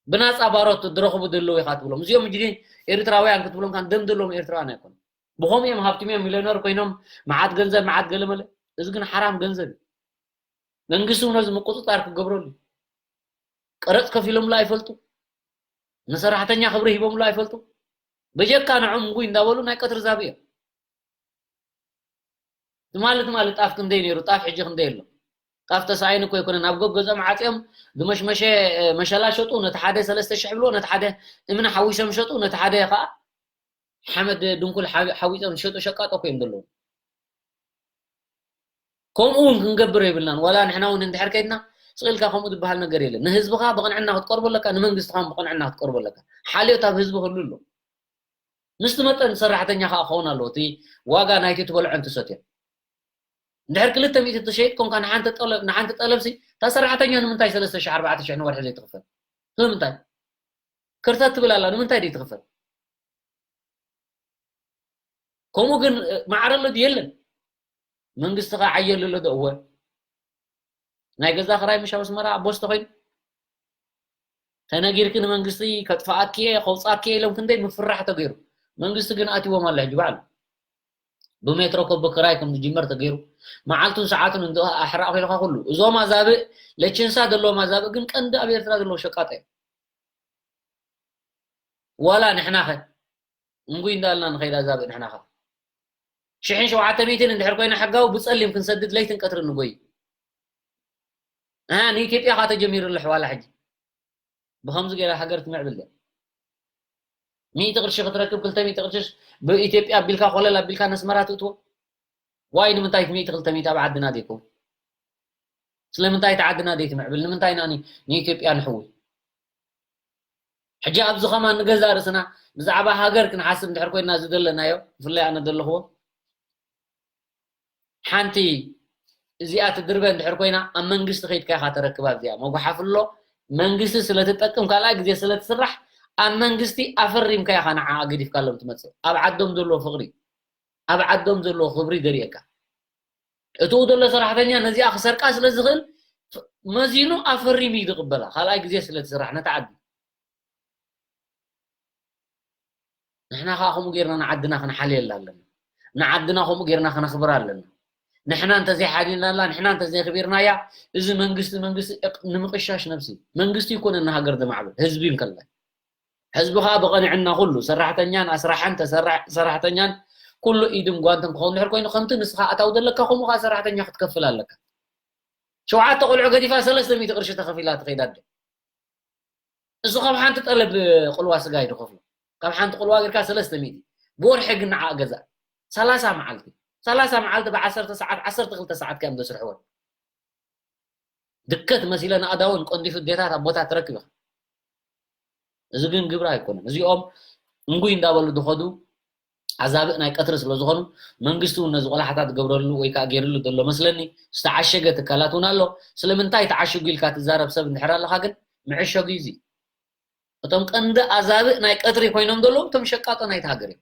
ብናጻ ባሮት ዝረኽቡ ዘለዉ ኢኻ ትብሎም። እዚኦም ሕጂ ኤርትራውያን ክትብሎም ካን ደም ዘለዎም ኤርትራውያን ኣይኮኑን። ብኸምኡ እዮም ሃብቲም እዮም፣ ሚልዮነር ኮይኖም፣ መዓት ገንዘብ፣ መዓት ገለመለ። እዚ ግን ሓራም ገንዘብ እዩ። መንግስቲ እውን ነዚ ምቁጽጻር ክገብረሉ እዩ። ቀረጽ ከፊሎምሉ ኣይፈልጡ። ንሰራሕተኛ ክብሪ ሂቦምሉ ኣይፈልጡ። በጀካ ንዖም እንጉይ እንዳበሉ ናይ ቀትሪ ዛቢ እዮም። ትማሊ፣ ትማሊ ጣፍ ክንደይ ነይሩ? ጣፍ ሕጂ ክንደይ ኣሎ? ጣፍ ተሳኢኑ እኮ ኣይኮነን። ኣብ ገገዝኦም ዓጽዮም ዝመሽመሸ፣ እ፣ መሸላ ሸጡ። ነቲ ሓደ ሰለስተ ሽሕ ብልዎ፣ ነቲ ሓደ እምኒ ሓዊሶም ሸጡ፣ ነቲ ሓደ ኸዓ ሓመድ ድንኩል ሓዊ-፣ ሓዊሶም ዝሸጡ ሸቃጦ እኮ እዮም ዘለዉ። ከምኡ እውን ክንገብር የብልናን። ዋላ ንሕና እውን እንድሕር ከይድና ስቕ ኢልካ ከምኡ ዝበሃል ነገር የለን። ንህዝብኻ ብቕንዕና ክትቀርቦ ኣለካ፣ ንመንግስትኻ እውን ብቕንዕና ክትቀርቦ ኣለካ። ሓልዮት ኣብ ህዝቢ ክህሉ ኣሎ። ምስቲ መጠን ሰራሕተኛ ኸዓ ክኸውን ኣለዎ። እቲ ዋጋ ናይቲ ትበልዖን ትሰትዮን። እንድሕር ክልተ ሚእቲ ትሸይጥ ኮንካ ንሓንቲ ጠለብ፣ ንሓንቲ ጠለብሲ፣ እታ ሰራሕተኛ ንምንታይ ሰለስተ ሽሕ ኣርባዕተ ሽሕ ንወርሒ ዘይትኽፈል? ስለምንታይ? ክርተት ትብል ኣላ፣ ንምንታይ ዘይትኽፈል? ከምኡ ግን፣ እ፣ ማዕረ ኣሎ ድዩ? የለን። መንግስቲ ኸዓ ዓየሉ ኣሎ ዶ? እወ። ናይ ገዛ ክራይ ምሽ ኣብ ኣስመራ ኣቦስ ተኾይኑ ተነጊርኪ ንመንግስቲ ከጥፍኣኪ እየ ከውፅኣኪ እየ ኢሎም ክንደይ ምፍራሕ ተገይሩ። መንግስቲ ግን ኣትይዎም ኣሎ ሕጂ ባዕሉ። ብሜትሮ ኮቦ ክራይ ከም ዝጅመር ተገይሩ። መዓልቱን ሰዓቱን እንዶ ኣሕራቕ ኢልካ ኩሉ። እዞም ኣዛብእ ለችንሳ ዘለዎም ኣዛብእ ግን ቀንዲ ኣብ ኤርትራ ዘለዉ ሸቃጠ እዮም። ዋላ ንሕናኸ እንጉይ እንዳልና ንኸይድ ኣዛብእ ንሕናኸ ሽሕን ሸውዓተ ሚእትን እንድሕር ኮይና ሕጋዊ ብፀሊም ክንሰድድ ለይትን ቀትርን ንጎይ። ንኢትዮጵያ ካ ተጀሚሩ ኣለሕ ዋላ ሕጂ ብከምዚ ገይራ ሃገር ትምዕብል ድያ? ሚእቲ ቅርሺ ክትረክብ ክልተ ሚእቲ ቅርሽስ ብኢትዮጵያ ኣቢልካ ኮለል ኣቢልካ ነስመራ ትእትዎ? ዋይ ንምንታይ ሚእቲ ክልተ ሚእቲ ኣብ ዓድና ዘይከውን? ስለምንታይ እቲ ዓድና ዘይትምዕብል? ንምንታይ ኢና ንኢትዮጵያ ንሕዊ? ሕጂ ኣብዚ ከማን ንገዛ ርእስና ብዛዕባ ሃገር ክንሓስብ እንድሕር ኮይና እዚ ዘለናዮ ብፍላይ ኣነ ዘለኽዎ ሓንቲ እዚኣ ትድርበ እንድሕር ኮይና ኣብ መንግስቲ ከይድካ ኢኻ ተረክባ እዚኣ መጉሓፍ ኣሎ መንግስቲ ስለትጠቅም ካልኣይ ግዜ ስለትስራሕ ኣብ መንግስቲ ኣፈሪምካ ኢኻ ንዓ ገዲፍካሎም ትመፅእ ኣብ ዓዶም ዘለዎ ፍቕሪ ኣብ ዓዶም ዘለዎ ክብሪ ዘርእየካ እትኡ ዘሎ ሰራሕተኛ ነዚኣ ክሰርቃ ስለ ዝኽእል መዚኑ ኣፈሪሙ እዩ ዝቕበላ ካልኣይ ግዜ ስለ ትስራሕ ነቲ ዓዲ ንሕና ከዓ ከምኡ ጌርና ንዓድና ክንሓልየላ ኣለና ንዓድና ከምኡ ጌርና ክነኽብራ ኣለና ንሕና እንተዘይሓሊልናላ ንሕና እንተዘይኽቢርናያ እዚ መንግስቲ መንግስቲ ንምቕሻሽ ነብሲ መንግስቲ ይኮነ ንሃገር ዘማዕብል ህዝቢ እንከላይ ህዝቢ ከዓ ብቐንዕና ኩሉ ሰራሕተኛን ኣስራሕን ሰራሕተኛን ኩሉ ኢድን ጓንትን ክኸውን ድሕር ኮይኑ ከምቲ ንስኻ ኣታው ዘለካ ከምኡ ከዓ ሰራሕተኛ ክትከፍል ኣለካ ሸውዓተ ቆልዑ ገዲፋ ሰለስተ ሚእቲ ቅርሺ ተኸፊላ ትኸይድ ኣደ እሱ ካብ ሓንቲ ጠለብ ቁልዋ ስጋ እዩ ዝኸፍሎ ካብ ሓንቲ ቁልዋ ጌርካ ሰለስተ ሚእቲ ብወርሒ ግን ንዓ ገዛ ሰላሳ መዓልቲ ሰላሳ መዓልቲ ብዓሰርተ ሰዓት ዓሰርተ ክልተ ሰዓት ከም ዘስርሕወን ድከት መሲለ ንኣዳውን ቀንዲፉ ዴታት ኣብ ቦታ ትረክብ ኢኻ እዚ ግን ግብሪ ኣይኮነን እዚኦም እንጉይ እንዳበሉ ዝኸዱ ኣዛብእ ናይ ቀትሪ ስለ ዝኾኑ መንግስቲ እውን ነዚ ቆላሕታ ትገብረሉ ወይ ከዓ ገይርሉ ዘሎ መስለኒ ዝተዓሸገ ትካላት እውን ኣሎ ስለምንታይ ተዓሽጉ ኢልካ ትዛረብ ሰብ እንድሕር ኣለካ ግን መዐሸጉ እዩ እዚ እቶም ቀንዲ ኣዛብእ ናይ ቀትሪ ኮይኖም ዘለዉ እቶም ሸቃጦ ናይቲ ሃገር እዮም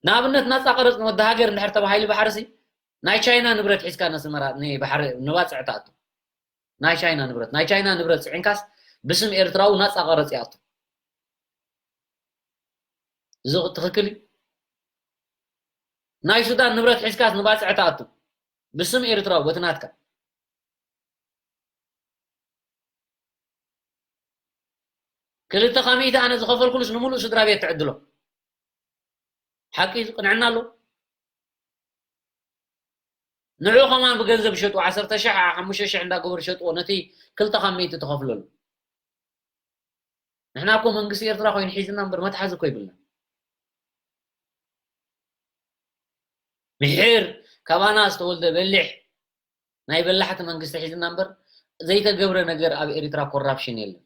ንኣብነት ናፃ ቀረፅ ንወዲ ሃገር እንድሕር ተባሂሉ ባሕርሲ ናይ ቻይና ንብረት ሒዝካ ነስመራ ንባሕሪ ንባፅዕ ትኣቱ ናይ ቻይና ንብረት ናይ ቻይና ንብረት ፅዒንካስ ብስም ኤርትራዊ ናፃ ቀረፅ ይኣቱ እዚ ትኽክል እዩ ናይ ሱዳን ንብረት ሒዝካስ ንባፅዕ ትኣቱ ብስም ኤርትራዊ በቲ ናትካ ክልተ ከሚእቲ ኣነ ዝኸፈልኩሉስ ንምሉእ ስድራ ቤት ትዕድሎ ሓቂ ቅንዕና ኣሎ ንዑ ከማን ብገንዘብ ሸጡ ዓሰርተ ሺሕ ሓሙሽተ ሺሕ እንዳገበሩ ሸጥዎ ነቲ ክልተ ካብ ሚእቲ ትኸፍለሉ ንሕና እኮ መንግስቲ ኤርትራ ኮይኑ ሒዝና እምበር መትሓዚ እኮ ይብልና ምሕር ካባና ዝተወልደ በሊሕ ናይ በላሕቲ መንግስቲ ሒዝና እምበር ዘይተገብረ ነገር ኣብ ኤሪትራ ኮራፕሽን የለን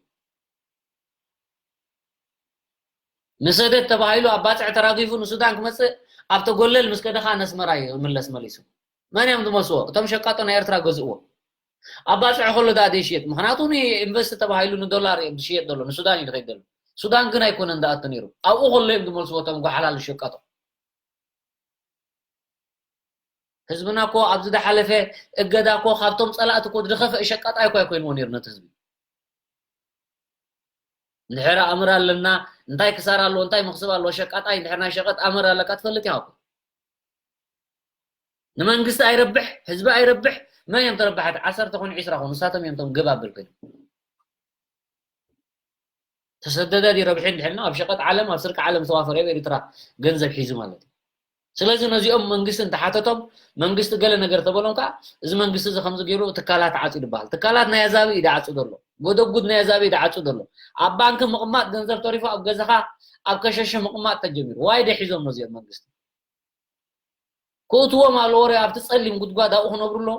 ንሰደድ ተባሂሉ ኣብ ባፅዕ ተራጊፉ ንሱዳን ክመፅእ ኣብ ተጎለል ምስ ከደኻ ነስመራ ይምለስ መሊሱ መን እዮም ዝመልስዎ እቶም ሸቃጦ ናይ ኤርትራ ገዝእዎ ኣብ ባፅዕ ከሎ ዳ ዘይሽየጥ ምክንያቱ ንኢንቨስት ተባሂሉ ንዶላር እዮም ዝሽየጥ ዘሎ ንሱዳን እዩ ዝኸይድ ዘሎ ሱዳን ግን ኣይኮነን ዝኣቱ ነይሩ ኣብኡ ከሎ እዮም ዝመልስዎ እቶም ጓሓላሉ ሸቃጦ ህዝብና እኮ ኣብዚ ዝሓለፈ እገዳ እኮ ካብቶም ፀላእቲ እኮ ዝኸፈ ሸቃጣይ እኮ ኣይኮይንዎ ነይሩ ነቲ ህዝቢ እንድሕር ኣምር ኣለና እንታይ ክሳር ኣለዎ እንታይ መክስብ ኣለዎ ሸቃጣይ እንድሕር ናይ ሸቀጥ ኣምር ኣለካ ትፈልጥ ኢኻ እኮ ንመንግስቲ ኣይረብሕ ህዝቢ ኣይረብሕ መን እዮም ተረባሓት ዓሰርተ ኮኑ ዒስራ ኮኑ ንሳቶም እዮም ቶም ግብ ኣብል ኮይኖም ተሰደደ ድዩ ረብሒ እንድሕልና ኣብ ሸቀጥ ዓለም ኣብ ስርቂ ዓለም ዝተዋፈረ ኣብ ኤርትራ ገንዘብ ሒዙ ማለት እዩ ስለዚ ነዚኦም መንግስቲ እንተሓተቶም መንግስቲ ገለ ነገር ተበሎም ከዓ እዚ መንግስቲ እዚ ከምዚ ገይሩ ትካላት ዓፂ ይበሃል ትካላት ናይ ኣዛቢ እዩ ዝዓፁ ዘሎ ጎደጉድ ናይ ኣዛቢ እዩ ዝዓፁ ዘሎ ኣብ ባንኪ ምቕማጥ ገንዘብ ተሪፉ ኣብ ገዛኻ ኣብ ከሸሸ ምቕማጥ ተጀሚሩ ዋይ ደ ሒዞም ነዚኦም መንግስቲ ክእትዎም ኣሎ ወረ ኣብቲ ፀሊም ጉድጓድ ኣብኡ ክነብሩ ኣሎ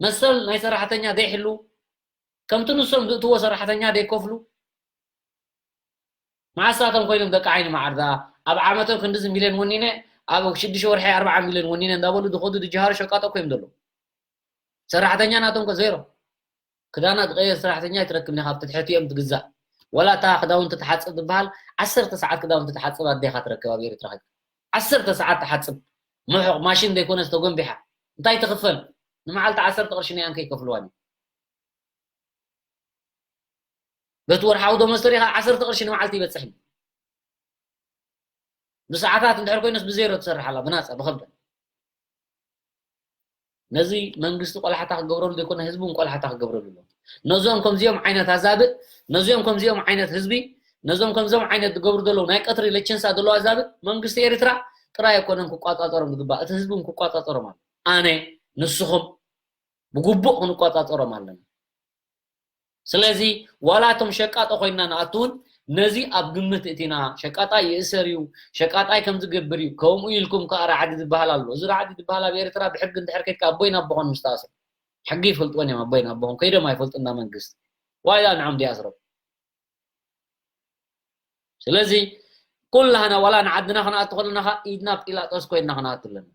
መሰል ናይ ሰራሕተኛ ዘይሕሉ ከምቲ ንሶም ዝእትዎ ሰራሕተኛ ዘይከፍሉ መዓሳቶም ኮይኖም ደቂ ዓይኒ መዓርዳ ኣብ ዓመቶም ክንድዚ ሚልዮን ወኒነ ኣብ ሽዱሽተ ወርሒ ኣርባዓ ሚልዮን ወኒነ እንዳበሉ ዝኸዱ ዝጀሃሩ ሸቃጦ ኮይም ዘሎ ሰራሕተኛ ናቶም ከ ዜሮ ክዳና ዝቀየር ሰራሕተኛ ኣይትረክብን ኢኻ ኣብ ትሕቲኦም ትግዛእ ወላ እታ ክዳውንቲ ትሓፅብ ዝበሃል ዓሰርተ ሰዓት ክዳውንቲ ትሓፅብ ኣዴኻ ትረክብ ኣብ ኤርትራ ዓሰርተ ሰዓት ትሓፅብ ምሑቕ ማሽን ዘይኮነስ ተጎንቢሓ እንታይ ትኽፈል? ንመዓልቲ ዓሰርተ ቅርሺ ናይ ኣንከይ ከፍልዋን እዩ። በቲ ወርሓዊ ደሞዝ ተሪኻ ዓሰርተ ቅርሺ ንመዓልቲ ይበጽሕ እዩ። ብሰዓታት እንድሕር ኮይነስ ብዜሮ ትሰርሕ ኣላ፣ ብናጻ፣ ብኸብዳ። ነዚ መንግስቲ ቆላሕታ ክገብረሉ ዘይኮነ ህዝቢ እውን ቆላሕታ ክገብረሉ ኣሎ። ነዞም ከምዚኦም ዓይነት ኣዛብእ፣ ነዚኦም ከምዚኦም ዓይነት ህዝቢ፣ ነዞም ከምዚኦም ዓይነት ዝገብሩ ዘለዉ ናይ ቀትሪ ለቸንሳ ዘለዉ ኣዛብእ መንግስቲ ኤርትራ ጥራይ ኣይኮነን ክቋጻጸሮም ዝግባእ፣ እቲ ህዝቢ እውን ክቋጻጸሮም ኣሎ። ኣነ፣ ንስኹም ብግቡእ ክንቋጻጸሮም ኣለና። ስለዚ ዋላ እቶም ሸቃጦ ኮይና ንኣትውን ነዚ ኣብ ግምት እቲና ሸቃጣይ ይእሰር እዩ፣ ሸቃጣይ ከም ዝገብር እዩ፣ ከምኡ ኢልኩም ከዓ ራዕዲ ዝበሃል ኣሎ። እዚ ራዕዲ ዝበሃል ኣብ ኤርትራ ብሕጊ እንድሕር ከድካ ኣቦይን ኣቦኾን ምስ ተኣስሩ ሕጊ ይፈልጥዎን እዮም። ኣቦይን ኣቦኾን ከይዶም ኣይፈልጡ እንዳ መንግስቲ ዋይላ ንዖም ዲኣስሮም። ስለዚ ኩላህና ዋላ ንዓድና ክንኣቱ ከለና ከዓ ኢድና ጲላጦስ ኮይንና ክንኣቱ ኣለና።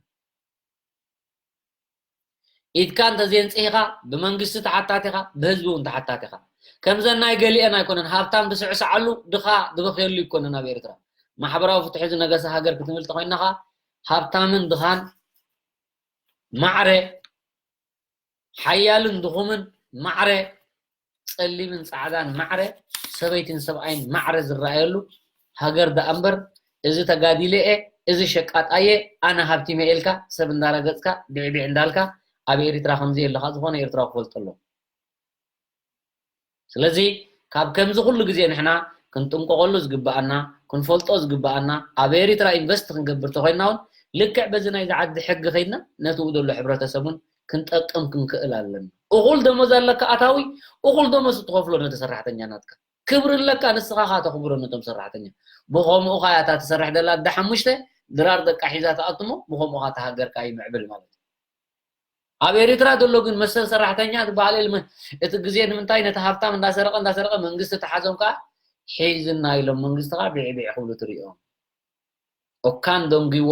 ኢድካ እንተዘየንጽሂኻ ብመንግስቲ ተሓታቲኻ ብህዝቢ እውን ተሓታቲኻ። ከምዘን ናይ ገሊአን ኣይኮነን። ሃብታም ዝስዕስዓሉ ድኻ ዝበኽየሉ ኣይኮነን ኣብ ኤርትራ። ማሕበራዊ ፍትሒ ዝነገሰ ሃገር ክትብል ተኮይንና ከዓ ሃብታምን ድኻን ማዕረ፣ ሓያልን ድኹምን ማዕረ፣ ጸሊምን ጻዕዳን ማዕረ፣ ሰበይትን ሰብኣይን ማዕረ ዝረኣየሉ ሃገር ደኣ እምበር፣ እዚ ተጋዲለ እየ፣ እዚ ሸቃጣየ፣ ኣነ ሃብቲመ ኢልካ ሰብ እንዳረገጽካ ቢዕቢዕ እንዳልካ ኣብ ኤሪትራ ከምዘየለኻ ዝኾነ ኤርትራዊ ክፈልጦ ኣለዎ። ስለዚ ካብ ከምዚ ኩሉ ግዜ ንሕና ክንጥንቀቐሉ ዝግበኣና፣ ክንፈልጦ ዝግበኣና፣ ኣብ ኤሪትራ ኢንቨስት ክንገብር ተኾይንና እውን ልክዕ በዚ ናይዚ ዓዲ ሕጊ ከይድና ነቲ ኡ ዘሎ ሕብረተሰብ እውን ክንጠቅም ክንክእል ኣለና። እኹል ደሞዝ ኣለካ ኣታዊ፣ እኹል ደሞዝ እትኸፍሎ ነቲ ሰራሕተኛ ናትካ። ክብሪ ኣለካ ንስኻ ኻ ተኽብሮ ነቶም ሰራሕተኛ። ብኸምኡ ኻ እያ እታ ትሰርሕ ዘላ ኣደ ሓሙሽተ ድራር ደቃ ሒዛ ትኣቱ እሞ ብኸምኡ ኻ እታ ሃገርካ ይምዕብል ማለት እዩ። ኣብ ኤሪትራ ዘሎ ግን መሰል ሰራሕተኛ ዝበሃል የለ። እቲ ግዜ ንምንታይ ነቲ ሃብታም እንዳሰረቐ እንዳሰረቐ መንግስቲ ተሓዞም ከዓ ሒዝና ኢሎም መንግስቲ ከዓ ቢዕቢዕ ክብሉ ትሪኦም። ኦካን ደንጊዎ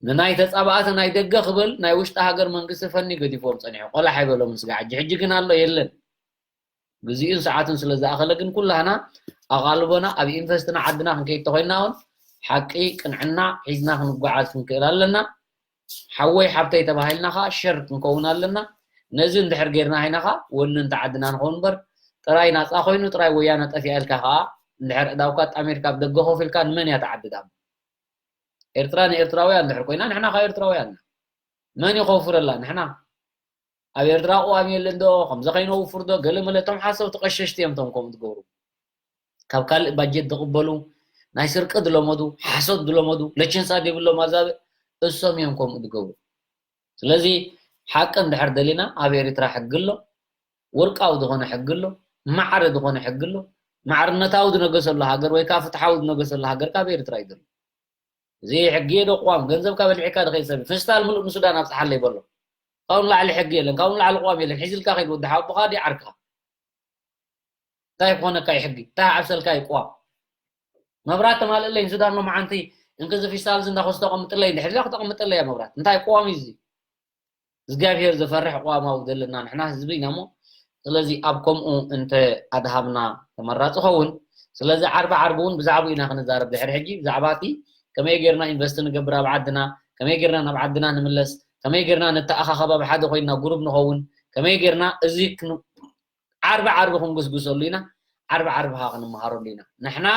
ንናይ ተጻባእቲ ናይ ደገ ክብል ናይ ውሽጢ ሃገር መንግስቲ ፈኒ ገዲፍዎም ጸኒሑ። ቆላሕ ኣይበሎምን ስጋዕ ሕጂ። ሕጂ ግን ኣሎ የለን። ግዜኡን ሰዓቱን ስለ ዝኣኸለ ግን ኩላህና ኣቓልቦና ኣብ ኢንቨስትና ዓድና ክንከይድ ተኾይንና እውን ሓቂ ቅንዕና ሒዝና ክንጓዓዝ ክንክእል ኣለና። ሓወይ ሓብተይ ተባሂልና ኸዓ ሸር ክንከውን ኣለና። ነዚ እንድሕር ጌርና ሀይና ኸዓ ወነንቲ ዓድና ንኸውን እምበር ጥራይ ናጻ ኮይኑ ጥራይ ወያነ ጠፊኣ ኢልካ ኸዓ እንድሕር ዕዳውካ ኣጣሚርካ ኣብ ደገ ኮፍ ኢልካ ንመን እያ ትዓቢ ደኣ? ኤርትራ ንኤርትራውያን እንድሕር ኮይና ንሕና ኸዓ ኤርትራውያን ኢና። መን እዩ ከውፍረላ? ንሕና። ኣብ ኤርትራ ቅዋም የለን ዶ? ከምዚ ከይነውፍር ዶ? ገለ መለ እቶም ሓሰውቲ ቀሸሽቲ እዮም እቶም ከምኡ ዝገብሩ። ካብ ካልእ ባጀት ዝቕበሉ፣ ናይ ስርቂ ዝለመዱ፣ ሓሶት ዝለመዱ፣ ለችንሳ ዘይብሎም ኣዛብእ እሶም እዮም ከምኡ ዝገብሩ። ስለዚ ሓቂ እንድሕር ደሊና ኣብ ኤርትራ ሕጊ ኣሎ፣ ወርቃዊ ዝኾነ ሕጊ ኣሎ፣ ማዕረ ዝኾነ ሕጊ ኣሎ፣ ማዕርነታዊ ዝነገሰሉ ሃገር ወይ ከዓ ፍትሓዊ ዝነገሰሉ ሃገር ካብ ኤርትራ እዩ ዘሎ። እዚ ሕጊ እየ ዶ ቅዋም? ገንዘብካ በሊዕካ ድኸይድ ሰብ እዩ። ፌስታል ምሉእ ንሱዳን ኣብፅሓለይ በሎ። ካብኡ ንላዕሊ ሕጊ የለን፣ ካብኡ ንላዕሊ ቅዋም የለን። ሒዝልካ ከይድ ወዲ ሓወቦኻ ድዩ ዓርክኻ? እንታይ ክኾነካ እዩ ሕጊ? እንታይ ዓብሰልካ እዩ ቅዋም? መብራት ተማልእለይ ንሱዳን ሎማዓንቲ እንክዚ ፌስታል እዚ እንዳኸሱ ተቐምጥለይ እንድሕር ኢላ ክተቐምጠለይ እያ መብራት። እንታይ ቅዋም እዩ እዚ? እግዚኣብሄር ዘፈርሕ ቅዋማዊ ዘለና ንሕና ህዝቢ ኢና እሞ፣ ስለዚ ኣብ ከምኡ እንተ ኣድሃብና ተመራጺ ኸውን። ስለዚ ዓርቢ ዓርቢ እውን ብዛዕባኡ ኢና ክንዛረብ ድሕሪ ሕጂ፣ ብዛዕባ እቲ ከመይ ጌርና ኢንቨስት ንገብር ኣብ ዓድና፣ ከመይ ጌርና ናብ ዓድና ንምለስ፣ ከመይ ጌርና ንተኣኻኸብ ኣብ ሓደ ኮይንና ጉሩብ ንኸውን፣ ከመይ ጌርና እዚ ክን-፣ ዓርቢ ዓርቢ ክንጉስጉሰሉ ኢና። ዓርቢ ዓርቢ ኸዓ ክንመሃረሉ ኢና። ንሕና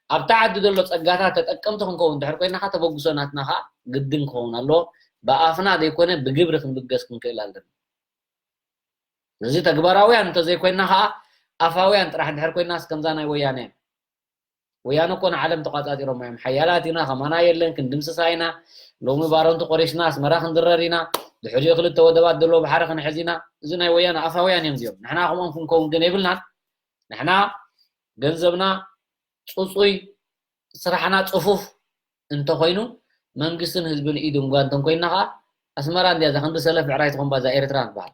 ኣብታ ዓዲ ዘሎ ጸጋታት ተጠቀምቲ ክንከውን እንድሕር ኮይና ኸዓ ተበግሶ ናትና ኸዓ ግድን ክኸውን ኣለዎ። ብኣፍና ዘይኮነ ብግብሪ ክንብገስ ክንክእል ኣለና። ስለዚ ተግባራውያን እንተዘይኮይና ኸዓ ኣፋውያን ጥራሕ እንድሕር ኮይናስ ከምዛ ናይ ወያነ። ወያነ እኮ ንዓለም ተቋጻጺሮማ እዮም። ሓያላት ኢና፣ ከማና የለን፣ ክንድምስሳ ኢና፣ ሎሚ ባረንቱ ቆሪስና ኣስመራ ክንድረር ኢና፣ ድሕሪኡ ክልተ ወደባት ዘለዎ ባሕሪ ክንሕዝ ኢና። እዚ ናይ ወያነ ኣፋውያን እዮም እዚኦም። ንሕና ከምኦም ክንከውን ግን የብልናን። ንሕና ገንዘብና ጽጹይ፣ ስራሕና ጽፉፍ እንተኾይኑ መንግስትን ህዝብን ኢድን ጓንትን ኮይንና ኸዓ ኣስመራ እንድያ እዛ ክንዲ ሰለፍ ብዕራይ ትኾን ባዛ ኤርትራ ንበሃል።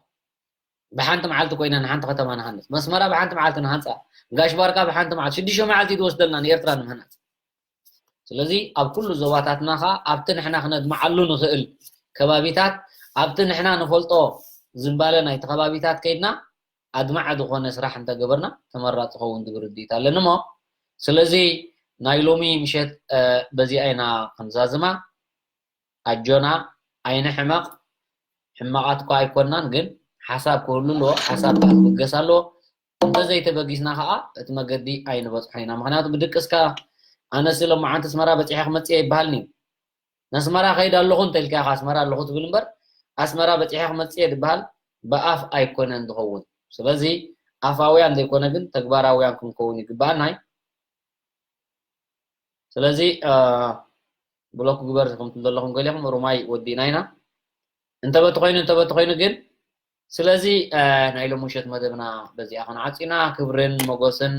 ብሓንቲ መዓልቲ ኮይና ንሓንቲ ከተማ ንሃንጽ። መስመራ ብሓንቲ መዓልቲ ንሃንጻ። ጋሽ ባርካ ብሓንቲ መዓልቲ፣ ሽዱሽተ መዓልቲ እዩ ዝወስደልና ንኤርትራ ንምህናጽ። ስለዚ ኣብ ኩሉ ዞባታትና ኸዓ ኣብቲ ንሕና ክነድምዓሉ ንኽእል ከባቢታት፣ ኣብቲ ንሕና ንፈልጦ ዝንባለ ናይቲ ከባቢታት ከይድና ኣድማዒ ዝኾነ ስራሕ እንተገበርና ተመራጺ ክኸውን ዝብል ርድኢት ኣለኒ እሞ፣ ስለዚ ናይ ሎሚ ምሸት፣ እ፣ በዚኣ ኢና ክንዛዝማ። ኣጆና፣ ኣይንሕመቕ። ሕማቓት እኳ ኣይኮናን፣ ግን ሓሳብ ክህሉ ኣለዎ። ሓሳብ ከዓ ክብገስ ኣለዎ። እንተዘይተበጊስና ከዓ እቲ መገዲ ኣይንበፅሖ ኢና። ምክንያቱ ብድቅስካ ኣነስ ሎመዓንቲ ኣስመራ በፂሐ ክመፅእ ይበሃልኒ። ነስመራ ከይድ ኣለኹ እንተልካ ኢኻ ኣስመራ ኣለኹ ትብል እምበር ኣስመራ በፂሐ ክመፅእ ድበሃል ብኣፍ ኣይኮነን ዝኸውን። ስለዚ ኣፋውያን ዘይኮነ ግን ተግባራውያን ክንከውን ይግባኣና እዩ። ስለዚ ብሎክ ግበር ከምትል ዘለኹም ገሊኹም ሩማይ ወዲእና ኢና። እንተበቲ ኮይኑ እንተበቲ ኮይኑ ግን ስለዚ ናይ ሎም ምሸት መደብና በዚኣ ክንዓፂና። ክብርን ሞጎስን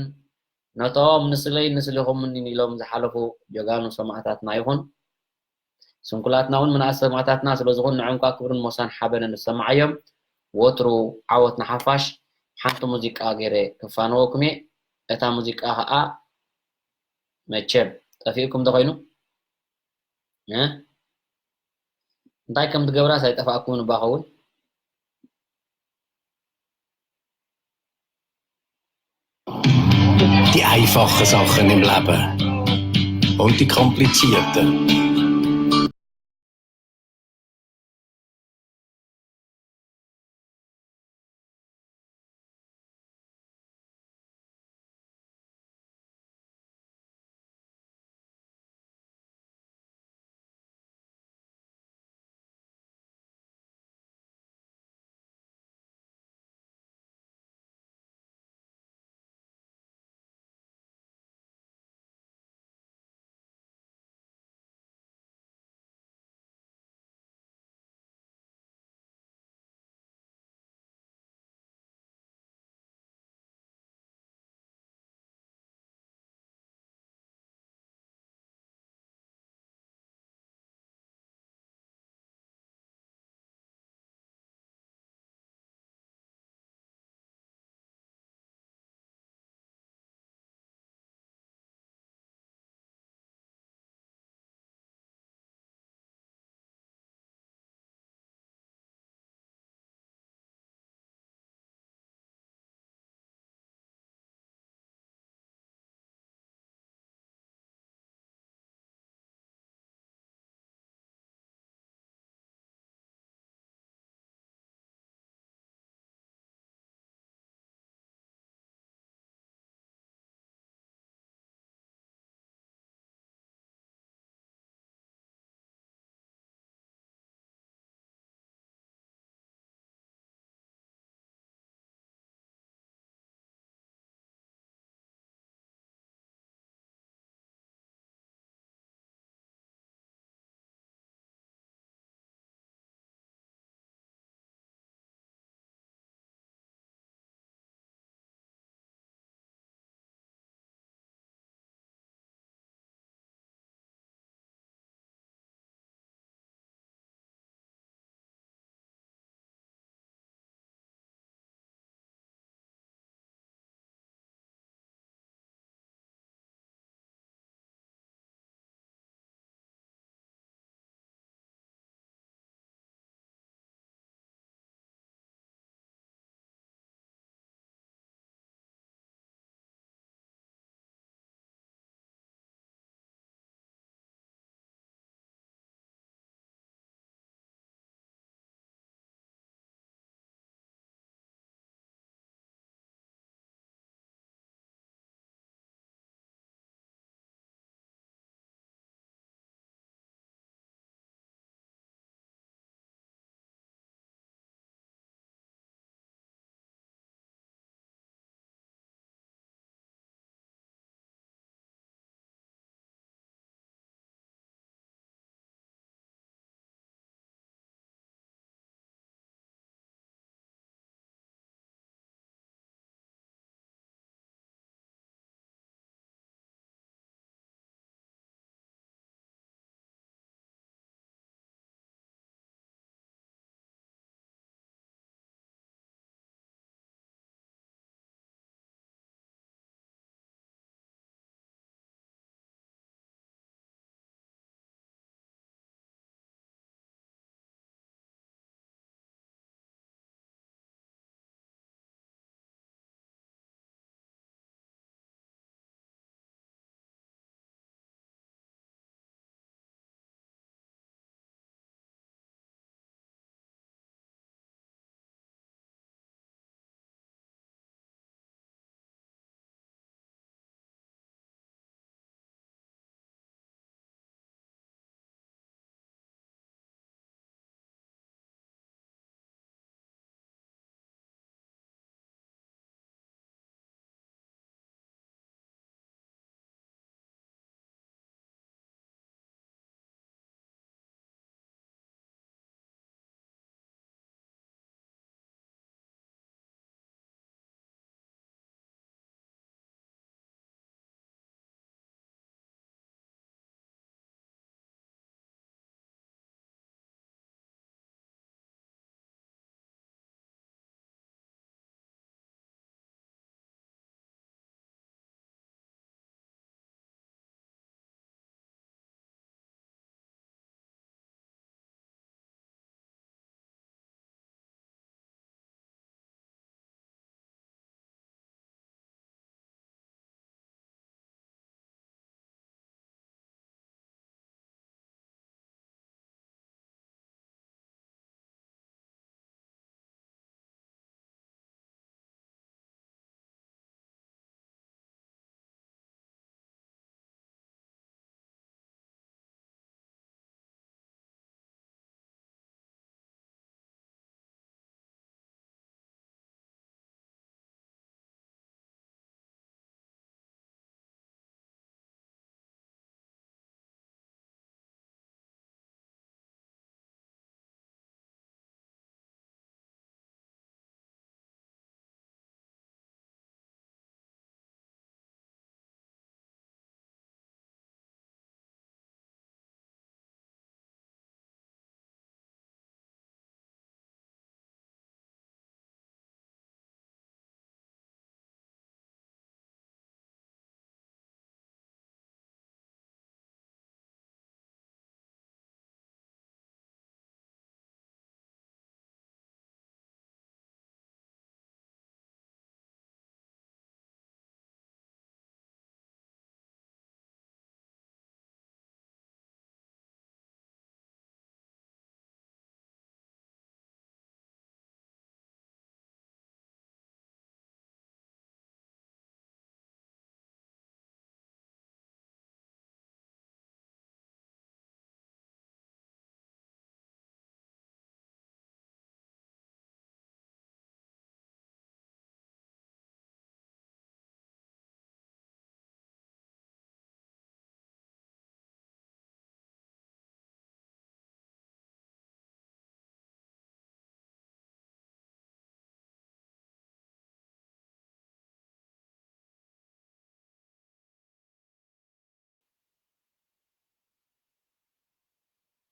ነቶም ንስለይ ንስልኹምን ኢሎም ዝሓለፉ ጀጋኑ ሰማእታትና ይኹን። ስንኩላትና እውን ምንኣስ ሰማእታትና ስለዝኹን ንዕንኳ ክብርን ሞሳን ሓበንን ንሰማዓዮም። ወትሩ ዓወት ንሓፋሽ። ሓንቲ ሙዚቃ ገይረ ክፋነወኩም እየ። እታ ሙዚቃ ከዓ መቸም ጠፊእኩም ዶ ኮይኑ እንታይ ከም ትገብራስ ኣይጠፋእኩምን እባ ኸውን። Die einfache Sachen im Leben und die komplizierten.